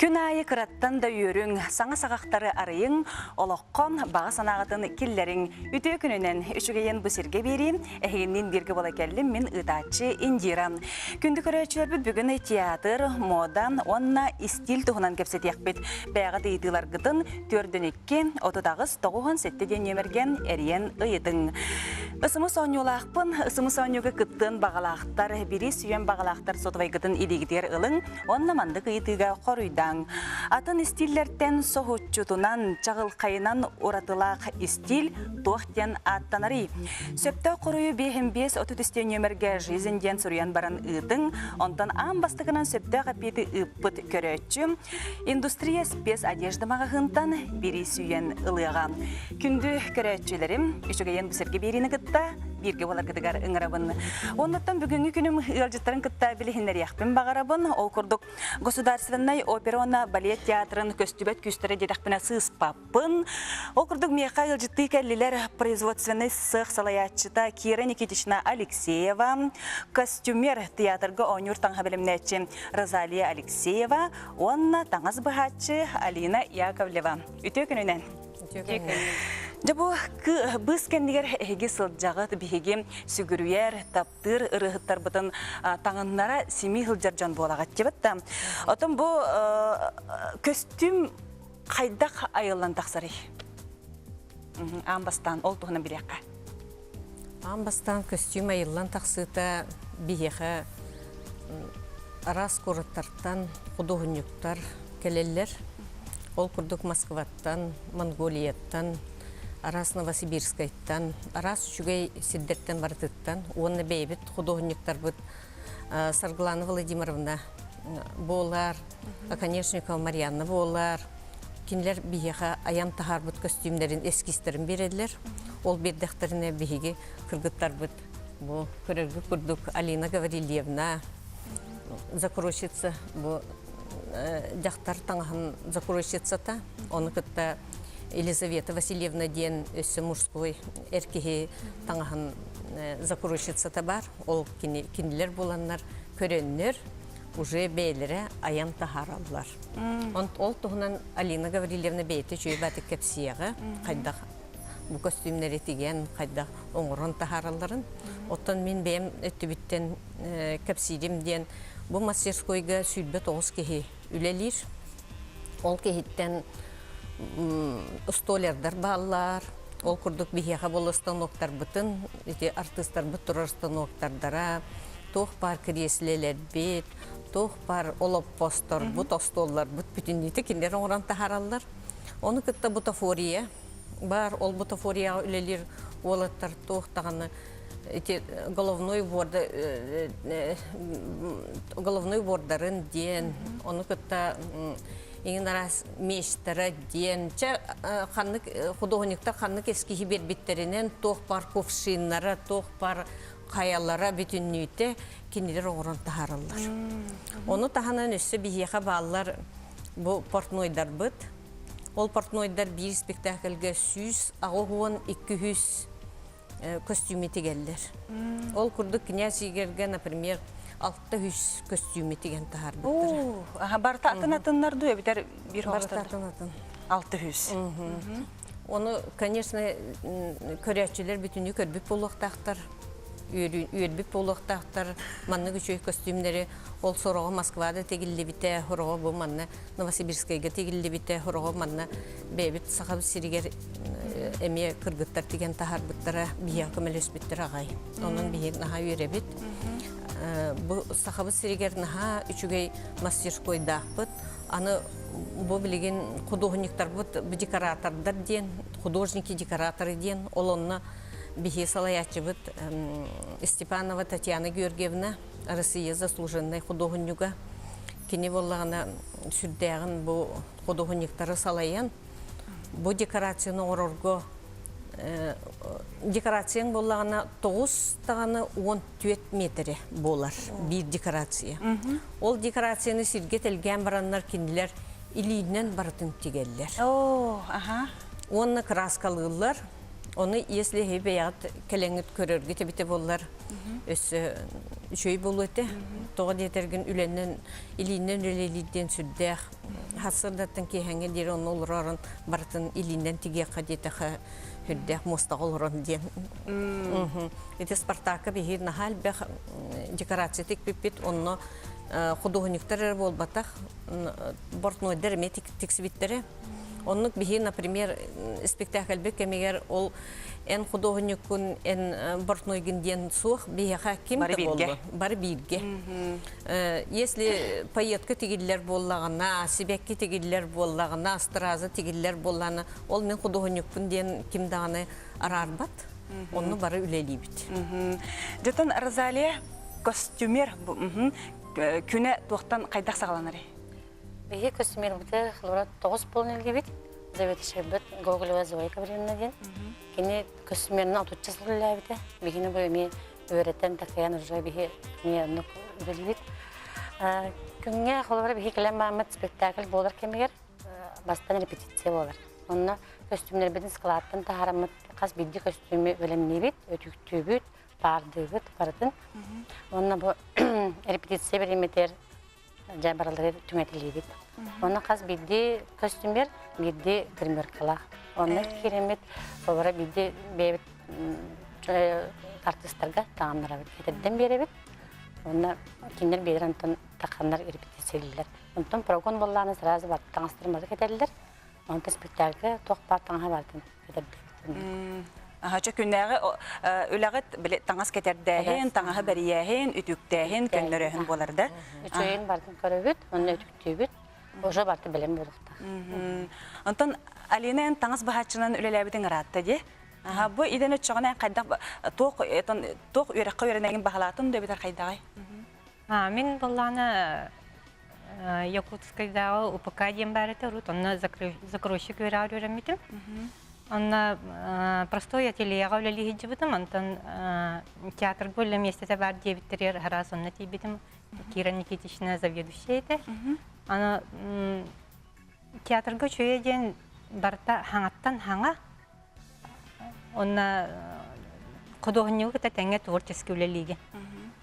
Күн аайы кыраттан да үөрүҥ, саҥа саҕахтары арыйыҥ, олоххо баҕа санааҕытын киллэриҥ. Үтүө күнүнэн, үчүгэйин бу сиргэ биэриим, эһигинниин бииргэ буола кэллим мин ыытааччы Индира. Күндү көрөөччүлэрбит бүгүн театр, мода уонна истиил туһунан кэпсэтиэхпит. Бэйэҕит ыйытыыларгытын төрдүн 2 38 97 диэн нүөмэргэ эрийэн ыйытыҥ. Ысымыс оонньуулаахпын, ысымыс оонньууга кыттыан баҕалаахтар, бири сүүйэн баҕалаахтар сотовайгытын илиигитигэр ылыҥ, Уонна маннык ыйытыыга хоруйдааҥ. Атын истииллэртэн соһуччутунан, чаҕылхайынан уратылаах истиил туох диэн ааттанарый? Сөптөөх хоруйу биэһин 5 30 нүөмэргэ «Жизнь» диэн суруйан баран ыытыҥ. Онтон аан бастакынан сөптөөх эппиэти ыыппыт көрөөччү «Индустрия спецодежда» маҕаһыынтан бири сүүйэн ылыаҕа. Күндү көрөөччүлэрим, үчүгэйин бу сиргэ биэриини кытта бииргэ буоларгытыгар ыҥырабын. Оннуттан бүгүҥҥү күнүм ыалдьыттарын кытта билиһиннэриэхпин баҕарабын. Ол курдук Государственнай опера уонна балет театрын көстүбэт күүстэрэ диэтэхпинэ сыыспаппын. Ол курдук миэхэ ыалдьыттыы кэллилэр производственнай сыах салайааччыта Кира Никитична Алексеева, костюмер театрга оонньуур таҥаһа бэлэмнээччи Розалия Алексеева уонна таҥас быһааччы Алина Яковлева. Үтүө күнүнэн! Дьэ бу быыс кэннигэр эһиги сылдьаҕыт, биһиги сүгүрүйэр, таптыыр ырыаһыттарбытын таҥыннара симии сылдьар дьон буолаҕыт дьэбит да. Отон бу көстүүм хайдах айыллан тахсарый? Аан бастаан ол туһунан билиэххэ. Аан бастаан көстүүм айыллан тахсыыта биһиэхэ араас куораттартан худуоһунньуктар кэлэллэр. Ол курдук Москваттан, Монголияттан, араас Новосибирскайтан, араас үчүгэй сирдэртэн барытыттан уонна бэйэбит худуоһунньуктарбыт Саргылана Владимировна буолар, Оконешникова Марианна буолар, Кинилэр биһиэхэ айан таһаарбыт көстүүмнэрин эскизтэрин биэрэллэр. Ол биэрдэхтэринэ биһиги кыргыттарбыт бу көрөргүт курдук Алина Гаврильевна закройщица бу дьахтар таҥаһын закройщицата, ону кытта Елизавета Васильевна диэн өссө мужской эр киһи таҥаһын закройщицата бар. Ол кинилэр буоланнар көрөннөр уже бэйэлэрэ айан таһаараллар. Ол туһунан Алина Гаврильевна бэйэтэ үчүгэй баатык кэпсиэҕэ, хайдах бу көстүүмнэри тигэн, хайдах оҥорон таһааралларын. Оттон мин бэйэм өттүбүттэн кэпсиирим диэн, бу мастерскойга 29 киһи үлэлиир. Ол киһиттэн столярдар бааллар, ол курдук биһиэхэ буолар станоктарбытын, ити артыыстарбыт турар станоктардара, туох баар кириэсилэлэрбит, туох баар олоппосторбут, остуолларбыт бүтүннүүтэ кинилэр оҥорон таһаараллар. Ону кытта бутафория баар, ол бутафорияҕа үлэлиир уолаттар туох даҕаны ити головной уборда головной убордарын диэн, ону кытта иҥин араас мечтара диэн, чэ ханнык художниктар ханнык эскиһи биэрбиттэринэн туох баар кувшиннара, туох баар хайалара бүтүннүүтэ кинилэр оҥорон таһаараллар. Ону таһынан өссө биһиэхэ бааллар бу портнойдарбыт. Ол портнойдар биир спектакльга 182 көстүүмү тигэллэр. Ол курдук князь Игорьга, например, 600 көстүүмү тигэн таһаарбыттара. Барыта атын атыннар дуу эбитэр биир Барыта атын атын. 600. Ону, конечно, көрөөччүлэр бүтүннүү көрбүт буолуохтаахтар, үөрбүт буолуохтаахтар. Маннык үчүгэй көстүүмнэри ол сороҕо Москвада тигиллибитэ, сороҕо бу манна Новосибирскайга тигиллибитэ, сороҕо манна бэйэбит Сахабыт сиригэр эмиэ кыргыттар тигэн таһаарбыттара, биһиэхэ көмөлөспүттэр аҕай. Онон биһиги наһаа үөрэбит. Бу Сахабыт сиригэр наһаа үчүгэй мастерскойдаахпыт. Аны бу билигин худуоһунньуктарбыт декоратордар диэн, художники-декораторы диэн, ол онно биһи салайааччыбыт Степанова Татьяна Георгиевна, Россия заслуженнай худуоһунньуга. Кини буоллаҕына сүрдээҕин бу худуоһунньуктары салайан, бу декорацияны оҥорорго декорацияҥ буоллаҕына тоҕус даҕаны 14 миэтэрэ буолар биир декорация. Ол декорацияны сиргэ тэлгээн бараннар кинилэр илиинэн барытын тигэллэр. Оо, аха. Уонна кырааскалыыллар. Ону если эһи бэйэҕит кэлэҥҥит көрөргүт эбитэ буоллар, өссө үчүгэй буолуо этэ. Тоҕо диэтэргин үлэнэн, илиинэн үлэлиир диэн сүрдээх сарсыардаттан киэһэҥҥэ диэри онно олорорун барытын илиинэн тигиэххэ диэтэхэ сүрдээх муостаҕа олорон диэн. Ити Спартакка биһиги наһаа элбэх декорация тикпиппит, онно худуоһунньуктар эрэ буолбатах, портнойдар эмиэ тиксибиттэрэ. Оннук биһи, например, спектакльбит кэмигэр ол эн худуоһунньуккун, эн портнойгун диэн суох, биһиэхэ ким да буоллун, бары бииргэ. Если пайетка тигиллэр буоллаҕына, сибэкки тигиллэр буоллаҕына, страза тигиллэр буоллаҕына, ол мин худуоһунньукпун диэн ким даҕаны араарбат. Онно бары үлэлиибит. Дьэтэн Розалия костюмер күнэ туохтан хайдах саҕаланарый? Биһиги костюмербытыгар холобура тоҕус буолан илгибит. Заведующайбыт Гоголева Зоя Гавриловна диэн. Кини костюмерынан отучча сыл үлэлээбитэ. Биһигини бу эмиэ үөрэтэн, такайан уже биһи эмиэ оннук үлэлиибит. Күҥҥэ холобура биһи кэлэн бааммыт спектакль буолар кэмигэр бастан репетиция буолар. Онно көстүүмнэрбитин складтан таһаараммыт хас биирдии көстүүмү бэлэмниибит, өтүктүүбүт, паардыыбыт барытын. Уонна бу репетиция бириэмэтигэр дьэ барылары түҥэтилиибит. Онно хас биирдии көстүүмэр биирдии гримеркалаах. Онно киирэммит олоро биирдии бэйэбит артыыстарга таҥыннарабыт, этэрдэн биэрэбит. Онно кинилэр биэрэр онтон тахханнар репетициялииллэр. Онтон прогон буоллаҕына сразу бар таҥастарын бары кэтэллэр. Онтон спектакльга туох баар таҥаһа баартын кэтэрдэбит. Аһача күннээҕи үлэҕит били таҥас кэтэрдээһин, таҥаһы бэрийээһин, үтүктээһин, көннөрөөһүн буолар да? Үчүгэйин бартын көрөбүт, онно үтүктүүбүт. Уже барты бэлэм буолуохтаах. Онтон Алина эн таҥас быһааччынан үлэлээбитиҥ ыраатта дии. Аха, бу идэн өччөҕүнэ хайдах туох туох үөрэххэ үөрэнэҥин баһалаатын да эбэтэр хайдаҕай? Мин буоллаҕына Якутскайдааҕы УПК диэн баар этэ урут, онно закройщик үөрэҕэр үөрэммитим. Онно простой ательеҕа үлэлии сылдьыбытым, онтон театрга үлэ миэстэтэ баар диэбиттэригэр араас онно тиийбитим. Кира Никитична заведующая этэ. Аны театрга үчүгэйэ диэн барыта хаҥаттан хаҥа, Уонна худуоһунньугу кытта тэҥҥэ творческий үлэлиигин.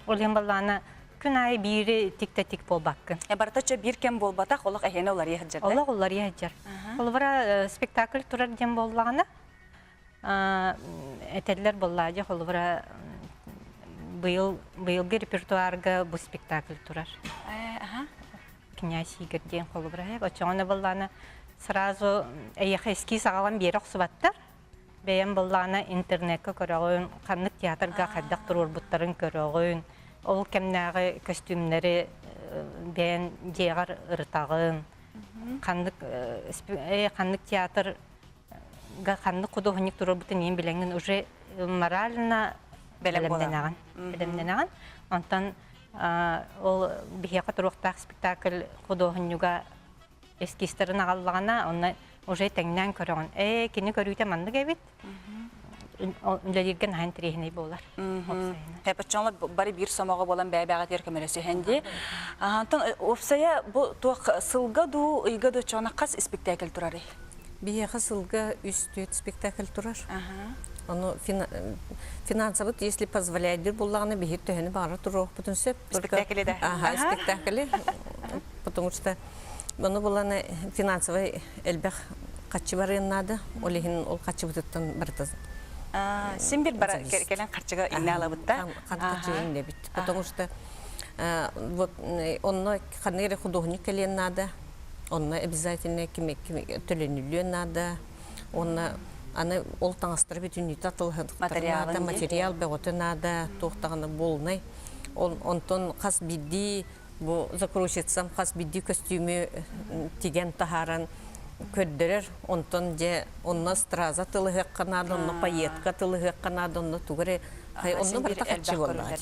Ол иһин баллаана күн аайы биири тик да тик буолбаккын. Барыта чө биир кэм буолбатах, олох эһиэнэ уларыйа сылдьар. Олох уларыйа сылдьар. Холобура, спектакль турар диэн буоллаҕына, этэллэр буоллаа дьэ, холобура, быйыл быйылгы репертуарга бу спектакль турар. Князь Игорь диэн холобура оччоҕуна буоллаҕына сразу эйиэхэ эскиз аҕалан биэрэ охсубаттар. Бэйэм буоллаҕына интернеккэ көрөҕүн, ханнык театрга хайдах туруорбуттарын көрөҕүн, ол кэмнээҕи көстүүмнэри бэйэн дьиэҕэр ырытаҕын, ханнык ханнык театрга ханнык худуоһунньук туруорбутун иин билэҥҥин уже морально бэлэмнэнэҕин. Бэлэмнэнэҕин. Онтон Ол биһиэхэ туруохтаах спектакль худуоһунньуга эскизтарын аҕаллаҕына, онно уже тэҥнээн көрөҕүн. Ээ, кини көрүүтэ маннык эбит. Үлэлииргэ наһаа интэриэһинэй буолар. Хэпэччоҥлор бары биир сомоҕо буолан бэйэ-бэйэҕитигэр көмөлөсүһэн дии. Онтон уопсайа бу туох сылга дуу, ыйга дуу чоҕуна хас спектакль турарый? Биһиэхэ сылга үс-түөрт спектакль турар. Ону финансовый, если позволяет диир буоллаҕына, биһиги төһөнү баҕарар туруохпутун сөп. Спектакли да. Ага, спектакли. Потому что ону буланы финансовый элбэх хаччы барыан наада. Ол иһин ол хаччыбытыттан барыта Син бир бара кэлэн харчыга иҥнэ алабыт да? Харчыга иҥнэбит. Потому что вот онно ханнык эрэ художник кэлиэн наада. Онно обязательно кими төлөнүллүөн наада. Уонна аны ол таҥастары бүтүннүүтэ атылыһыахтарын наада, материал бөҕөтө наада, туох даҕаны буолунай. Онтон хас биирдии бу закройщицам хас биирдии көстүүмү тигэн таһааран көрдөрөр. Онтон дьэ онно страза тылыһыахха наада, онно пайетка тылыһыахха наада, онно тугу эрэ. Онно барыта харчы буоллаҕа.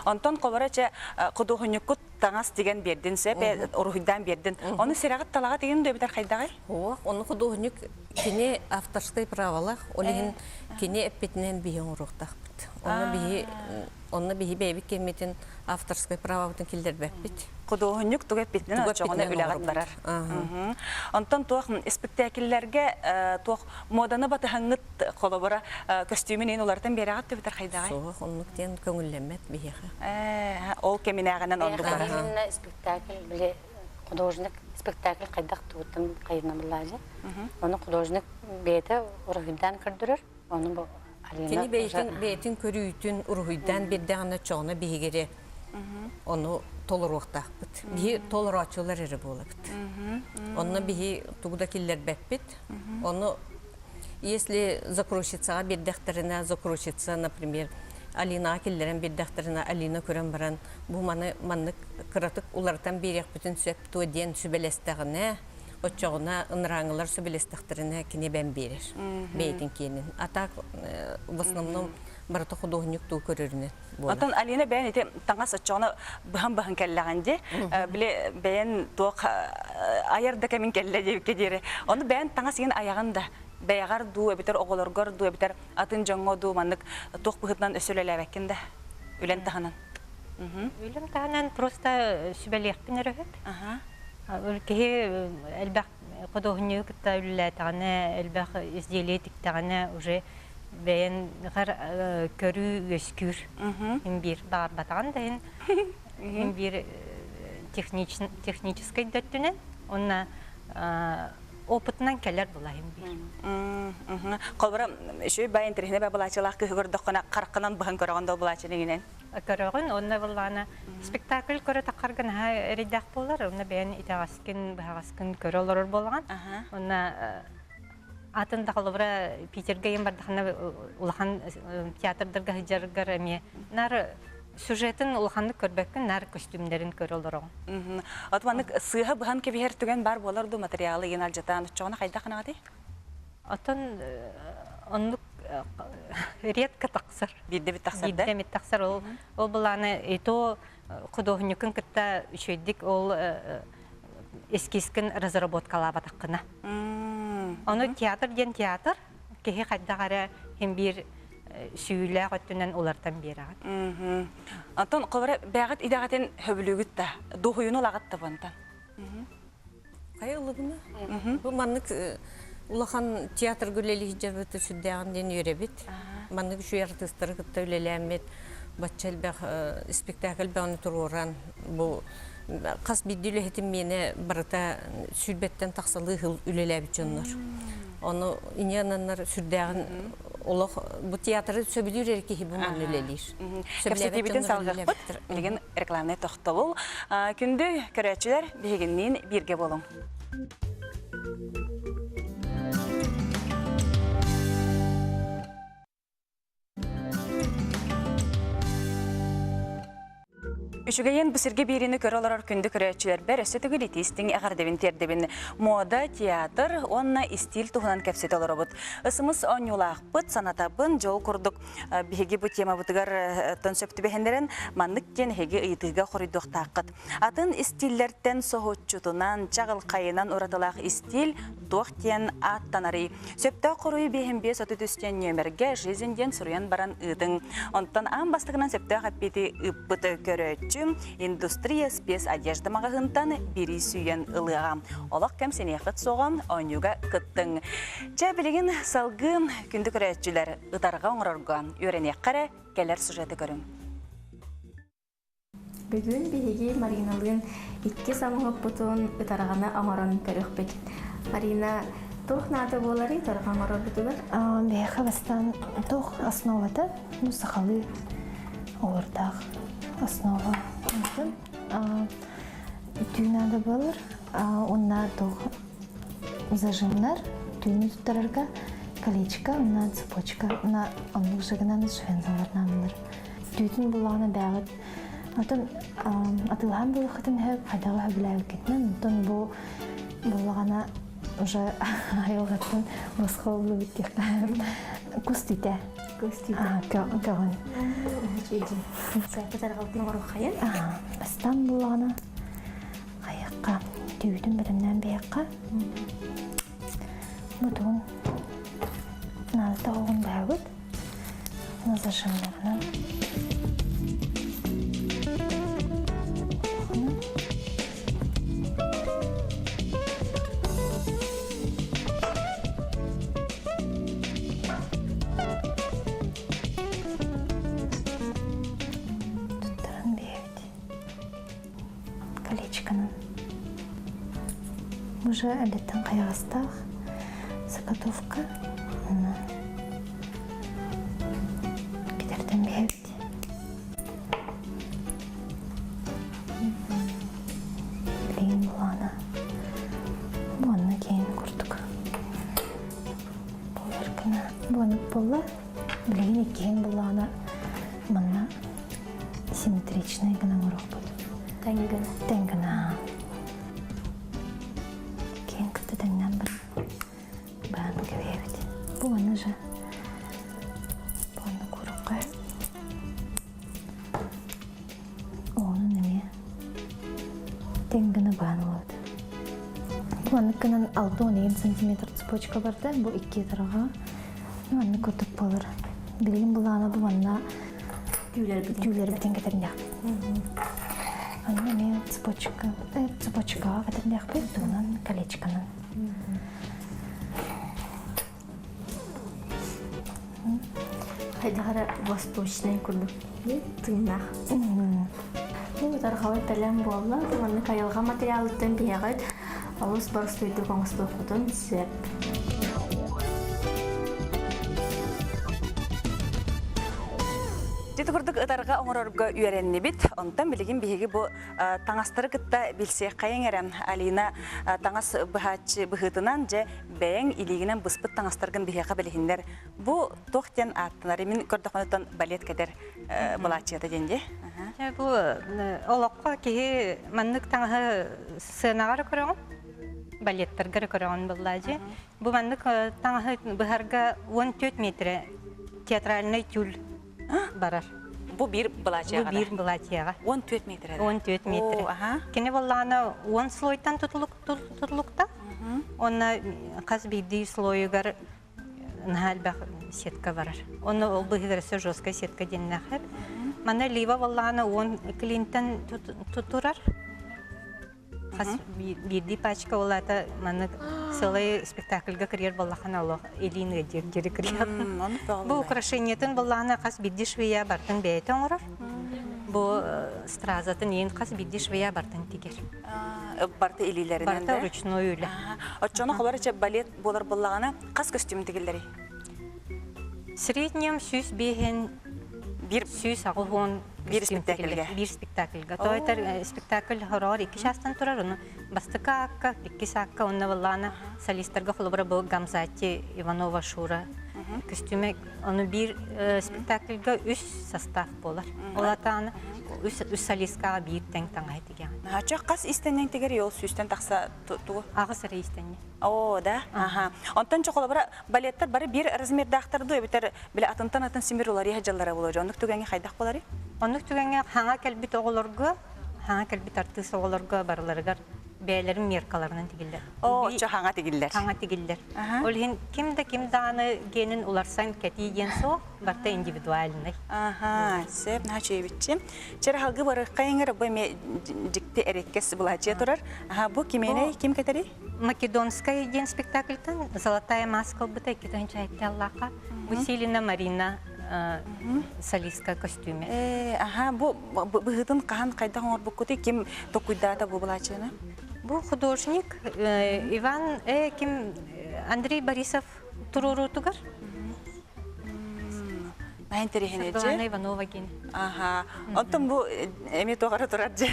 Онтон холоро чэ худуоһунньуккут таҥас тигэн биэрдин сөп, уруһуйдаан биэрдин. Ону сирэҕит талаҕа тигин дуо эбэтэр хайдаҕай? Суох, ону худуоһунньук кини авторскай правалаах, ол иһин кини эппитинэн биһи оҥоруохтаахпыт. Онно биһи онно биһи бэйэбит кэммитин авторскай правабытын киллэрбэппит. Худуоһунньук тугу эппитинэн оччоҕуна үлэҕит барар. Онтон туох испиктээкиллэргэ туох муоданы батыһаҥҥыт холобура көстүүмүн иин уларытан биэрэҕит түбүтэр хайдаҕай? Суох, оннук диэн көҥүллэммэт биһиэхэ. Ол кэминээҕинэн оннук барар. Именно спектакль били художник спектакль хайдах тугуттан хайынабыллаажы. Ону художник бэйэтэ уруһуйдаан көрдөрөр. Ону бу Алина Кини бэйэтин бэйэтин көрүүтүн уруһуйдаан биэрдэҕинэ чоҕуна биһигири ону толоруохтаахпыт. Биһи толорооччулар эрэ буолабыт. Онно биһи тугу да киллэрбэппит. Ону если закройщицаҕа биэрдэхтэринэ, закройщица, например, Алинаҕа киллэрэн биэрдэхтэринэ, Алина көрөн баран, бу маны маннык кыратык уларытан биэриэхпитин сөп дуо диэн сүбэлэстэҕинэ, оччоҕуна ынырааҥылар сүбэлэстэхтэринэ кини эбэн биэрэр бэйэтин киэнин. А так в основном барыта худуоһунньук туу көрөрүнэн буолар. Оттон Алина бэйэн ити таҥас оччоҕуна быһан-быһан кэллэҕин дии. Били бэйэн туох айар да кэмин кэллэ диэбиккэ диэри. Ону бэйэн таҥас иһин айаҕын да бэйэҕэр дуу эбэтэр оҕолоргор дуу эбэтэр атын дьоҥҥо дуу маннык туох быһыытынан өссө үлэлээбэккин да үлэн таһынан. Үлэм таһынан просто сүбэлиэхпин эрэ үһү. Киһи элбэх худуоһунньугу кытта үлэлээтэҕинэ, элбэх изделие тиктэҕинэ уже бэйэн көрүү үөскүүр. Ин биир баҕарбатаҕын да иһин, ин биир техническэй да өттүнэн уонна опытынан кэлэр була иһин биир. Холобура, үчүгэй баай интэриэһинэй былаачылаах кыһы көрдөххүнэ, хараххынан быһан көрөҕүн да былаачын иҥинэн. Көрөҕүн, уонна былаана спектакль көрө таххарга наһаа эрэйдээх буолар, уонна бэйэн итэҕэскин, быһаҕаскын көрө олорор буолаҕын. Уонна атын да холобура Питергэ ийэм бардахына улахан театрдарга сылдьаргар эмиэ наар сюжетын улаханнык көрбөккүн, наар көстүүмнэрин көрө олороҕун. От маннык сыыһа быһан кэбиһэр түгэн бар буолар дуу материалы иин алдьатаан оччоҕуна хайдах гынаҕытый? Оттон оннук редко тахсар. Биирдэ бит тахсар да? Биирдэ эмит тахсар. Ол, ол былааны и то худуоһунньуккун кытта үчүгэйдик ол эскизкин разработкалаабатаххына. Ону театр диэн театр, киһи хайдах эрэ хин биир сүүлээх өттүнэн улартан биэрэҕин. Онтон холобура бэйэҕит идэҕитин хөбүлүүгүт да, дуоһуйууну ылаҕыт да бу Хайа ылыбына? Бу маннык улахан театрга үлэлии сылдьарбыт сүрдээҕин диэн үөрэбит. Маннык үчүгэй артыыстары кытта үлэлээммит, бачча элбэх спектакль бөҕөнү туруоран, бу хас биирдии үлэһитим миэнэ барыта сүүрбэттэн тахсалыы сыл үлэлээбит дьоннор. Ону иньэ ананнар сүрдээҕин олох бу театры сөбүлүүр эрэ киһи бу манна үлэлиир. Кэпсэтиибитин салгыахпыт. Билигин рекламнай тохтобул. Күндү көрөөччүлэр, биһигинниин бииргэ буолуҥ. Үчүгэйин бу сиргэ биэриини көрө олорор күндү көрөөччүлэрбэр өссө төгүл итиистиҥ эҕэрдэбин тиэрдэбин. Мода, театр уонна истиил туһунан кэпсэтэ олоробут. Ысымыс оонньуулаахпыт, санатабын, дьол курдук биһиги бу темабытыгар тон сөп түбэһиннэрэн маннык диэн эһиги ыйытыыга хоруйдуохтааххыт. Атын истииллэртэн соһуччутунан, чаҕылхайынан уратылаах истиил туох диэн ааттанарый? Сөптөөх хоруйу 5533 диэн нүөмэргэ «Жизнь» диэн суруйан баран ыытыҥ. Онтон аан бастакынан сөптөөх эппиэти ыыппыт көрөөччү «Индустрия спецодежда» маҕаһыынтан бири сүүйэн ылыаҕа. Олох кэм сэниэххит суоҕа, оонньууга кыттыҥ. Чэ, билигин салгыы күндү көрөөччүлэр ытарҕа оҥорорго үөрэниэххэ эрэ кэлэр сюжеты көрүҥ. Бүгүн биһиги Мариналыын икки оҥоһукпутун ытарҕаны оҥорон көрүөхпүт. Марина, туох наада буоларый ытарҕа оҥорорбутугар? Биһиэхэ бастаан туох основата, ну, сахалыы оҕурдаах основа. Онтон түү наада буолар. Уонна туох зажимнар, түүнү туттарарга колечко, уонна цепочка, уонна оннук жыгынан швензалар наадалар. Түүтүн буллаҕына бэйэҕит Отон атыылаһан буолуоххутун сөп, хайдаҕы сөбүлээбиккитинэн, онтон бу буоллаҕына уже айылҕаттан босхо ыллыбыт диэххэ. Кус түүтэ. Көстүүтэ. Көҕүн. Сайпыт арҕалтын оҥоруоххайын. Бастаан буллаҕына хайыахха түүтүн бэлэмнээн биһиэххэ бутугун наадата оҕун баһабыт зажимнарынан Туттаран биэбит колечканан. Уже әлеттен хайаҕастаах заготовка уонна кэтэрдэн биэбит. Билигин былаана уонна киэҥ курдук буолар гына буонук буолла. Билигин иккиһин былаана манна симметричный гына оҥоруохпут. Тэҥ гына. Тэҥ гына. Киэҥ кытта тэҥнээн бар баан кэбиһэбит. Бу манна же бу манна курукка Оҕонун эмиэ тэҥ гына баан ылабыт. Бу маннык гынан 6-10 сантиметр цепочка барда. Бу икки тараҕа. Маннык курдук буолар. Билигин былаана бу манна түүлэрбитин кэтэрниэхпит. Анна эмиэ цепочка, цепочкаҕа кэтэрниэхпит, тугунан колечканан. Хайдах эрэ восточнай курдук тыыннаах. Бу тарҕабай бэлэм буолла. Маннык айылҕа материалыттан биһэҕит олус боростуойдук оҥостуоххутун сөп. Дьэ курдук ытарга оҥорорго үөрэннибит. Онтон билигин биһиги бу таҥастары кытта билсиэххэйиҥ эрэ. Алина таҥас быһааччы быһыытынан дьэ бэйэҥ илиигинэн быспыт таҥастаргын биһиэхэ билиһиннэр. Бу туох диэн ааттанар? Мин көрдөххүнүттэн балет кэтэр былааччыйата диэн дии. Бу олоххо киһи маннык таҥаһы сыанаҕа эрэ көрөҕүн, балеттарга эрэ көрөҕүн буоллаа Бу маннык таҥаһы быһарга 14 метрэ театральный тюль барар. Бу биир былаачыйаҕа. Бу биир былаачыйаҕа. 14 метрэ. 14 метрэ. Кини буоллаҕына 10 слойтан тутулукта. Онно хас биирдии слойугар наһаа элбэх сетка барар. Онно ол быһыгар өссө жесткая сетка диэннээх. Манна лива буоллаҕына 10 клинтэн тутурар. Хас биирдии пачка ол аата маннык сылай спектакльга кырыйар буоллаххына олох илиин ыадьыыр диэри кырыйар. Бу украшениетын буоллаҕына хас биирдии швея бартын бэйэтэ оҥорор. Бу стразатын иин хас биирдии швея бартын тигэр. Барта илиилэринэн Барта ручной үлэ. Оччону холор иче балет буолар буоллаҕына хас көстүүм тигиллэрий? Среднем 105 Биир 180 биир спектакльга. Биир спектакльга. То это спектакль хороор икки чаастан турар, ону бастакы аакка, иккис аакка онно баллаана солисттарга холобура бу Гамзати Иванова Шура көстүүмэ ону биир спектакльга үс состав буолар. Ол атааны үс, үс солисткаҕа биир тэҥ таҥаһы тигэҕин. Чох хас истэнньэҥ тигэр ол сүүстэн тахса тугу? Аҕыс эрэ истэнньэ. Оо, да? Аха. Онтон чохолобура балеттар бары биир размердаахтар дуу эбэтэр бile атынтан атын симир уларыйа дьаллара буолар. Оннук түгэҥҥэ хайдах буоларый? Оннук түгэҥҥэ хаҥа кэлбит оҕолорго, хаҥа кэлбит артыыс оҕолорго барыларыгар бэйэлэрин меркаларынан тигиллэр. Оо, оччо хаҥа тигиллэр. Хаҥа тигиллэр. Ол иһин ким да ким даҕаны гиэнин уларсан кэтии диэн суох, барыта индивидуальный. Аха, сөп, наһаа үчүгэйбитчи. Чэр аһалгы барыаххайыҥар бу эмиэ дьикти эрэккэс былаачыйа турар. Аха, бу кимиэнэй, ким кэтэрий? Македонская диэн спектакльтан «Золотая маска» ылбыта 2007 аллаахха. Василина Марина солистка костюме. Аха, бу быһыытын хаһан хайдах оҥорбуккутуй? Ким токуйдаата бу былаачыйаны? Бу художник Иван ким Андрей Борисов туруоруутугар. Наһаа интэриэһинэй Саргылана Иванова диэн. Аха. Онтон бу эмиэ туох эрэ турар дьэ.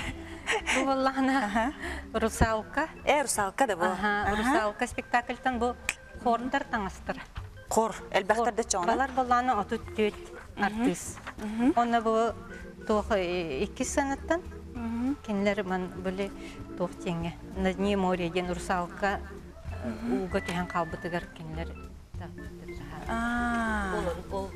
Бу буоллаҕына «Русалка». Э, «Русалка» да бу. Аха, «Русалка» спектакльтан бу хордар таҥастара. Хор, элбэхтэр да чоҕуна. Балар буоллаҕына 34 артыыс. Онно бу туох иккис сыанаттан кинилэр ман были туох диэҥҥэ «На дне моря» диэн «Русалка» ууга түһэн хаалбытыгар кинилэр ол ол.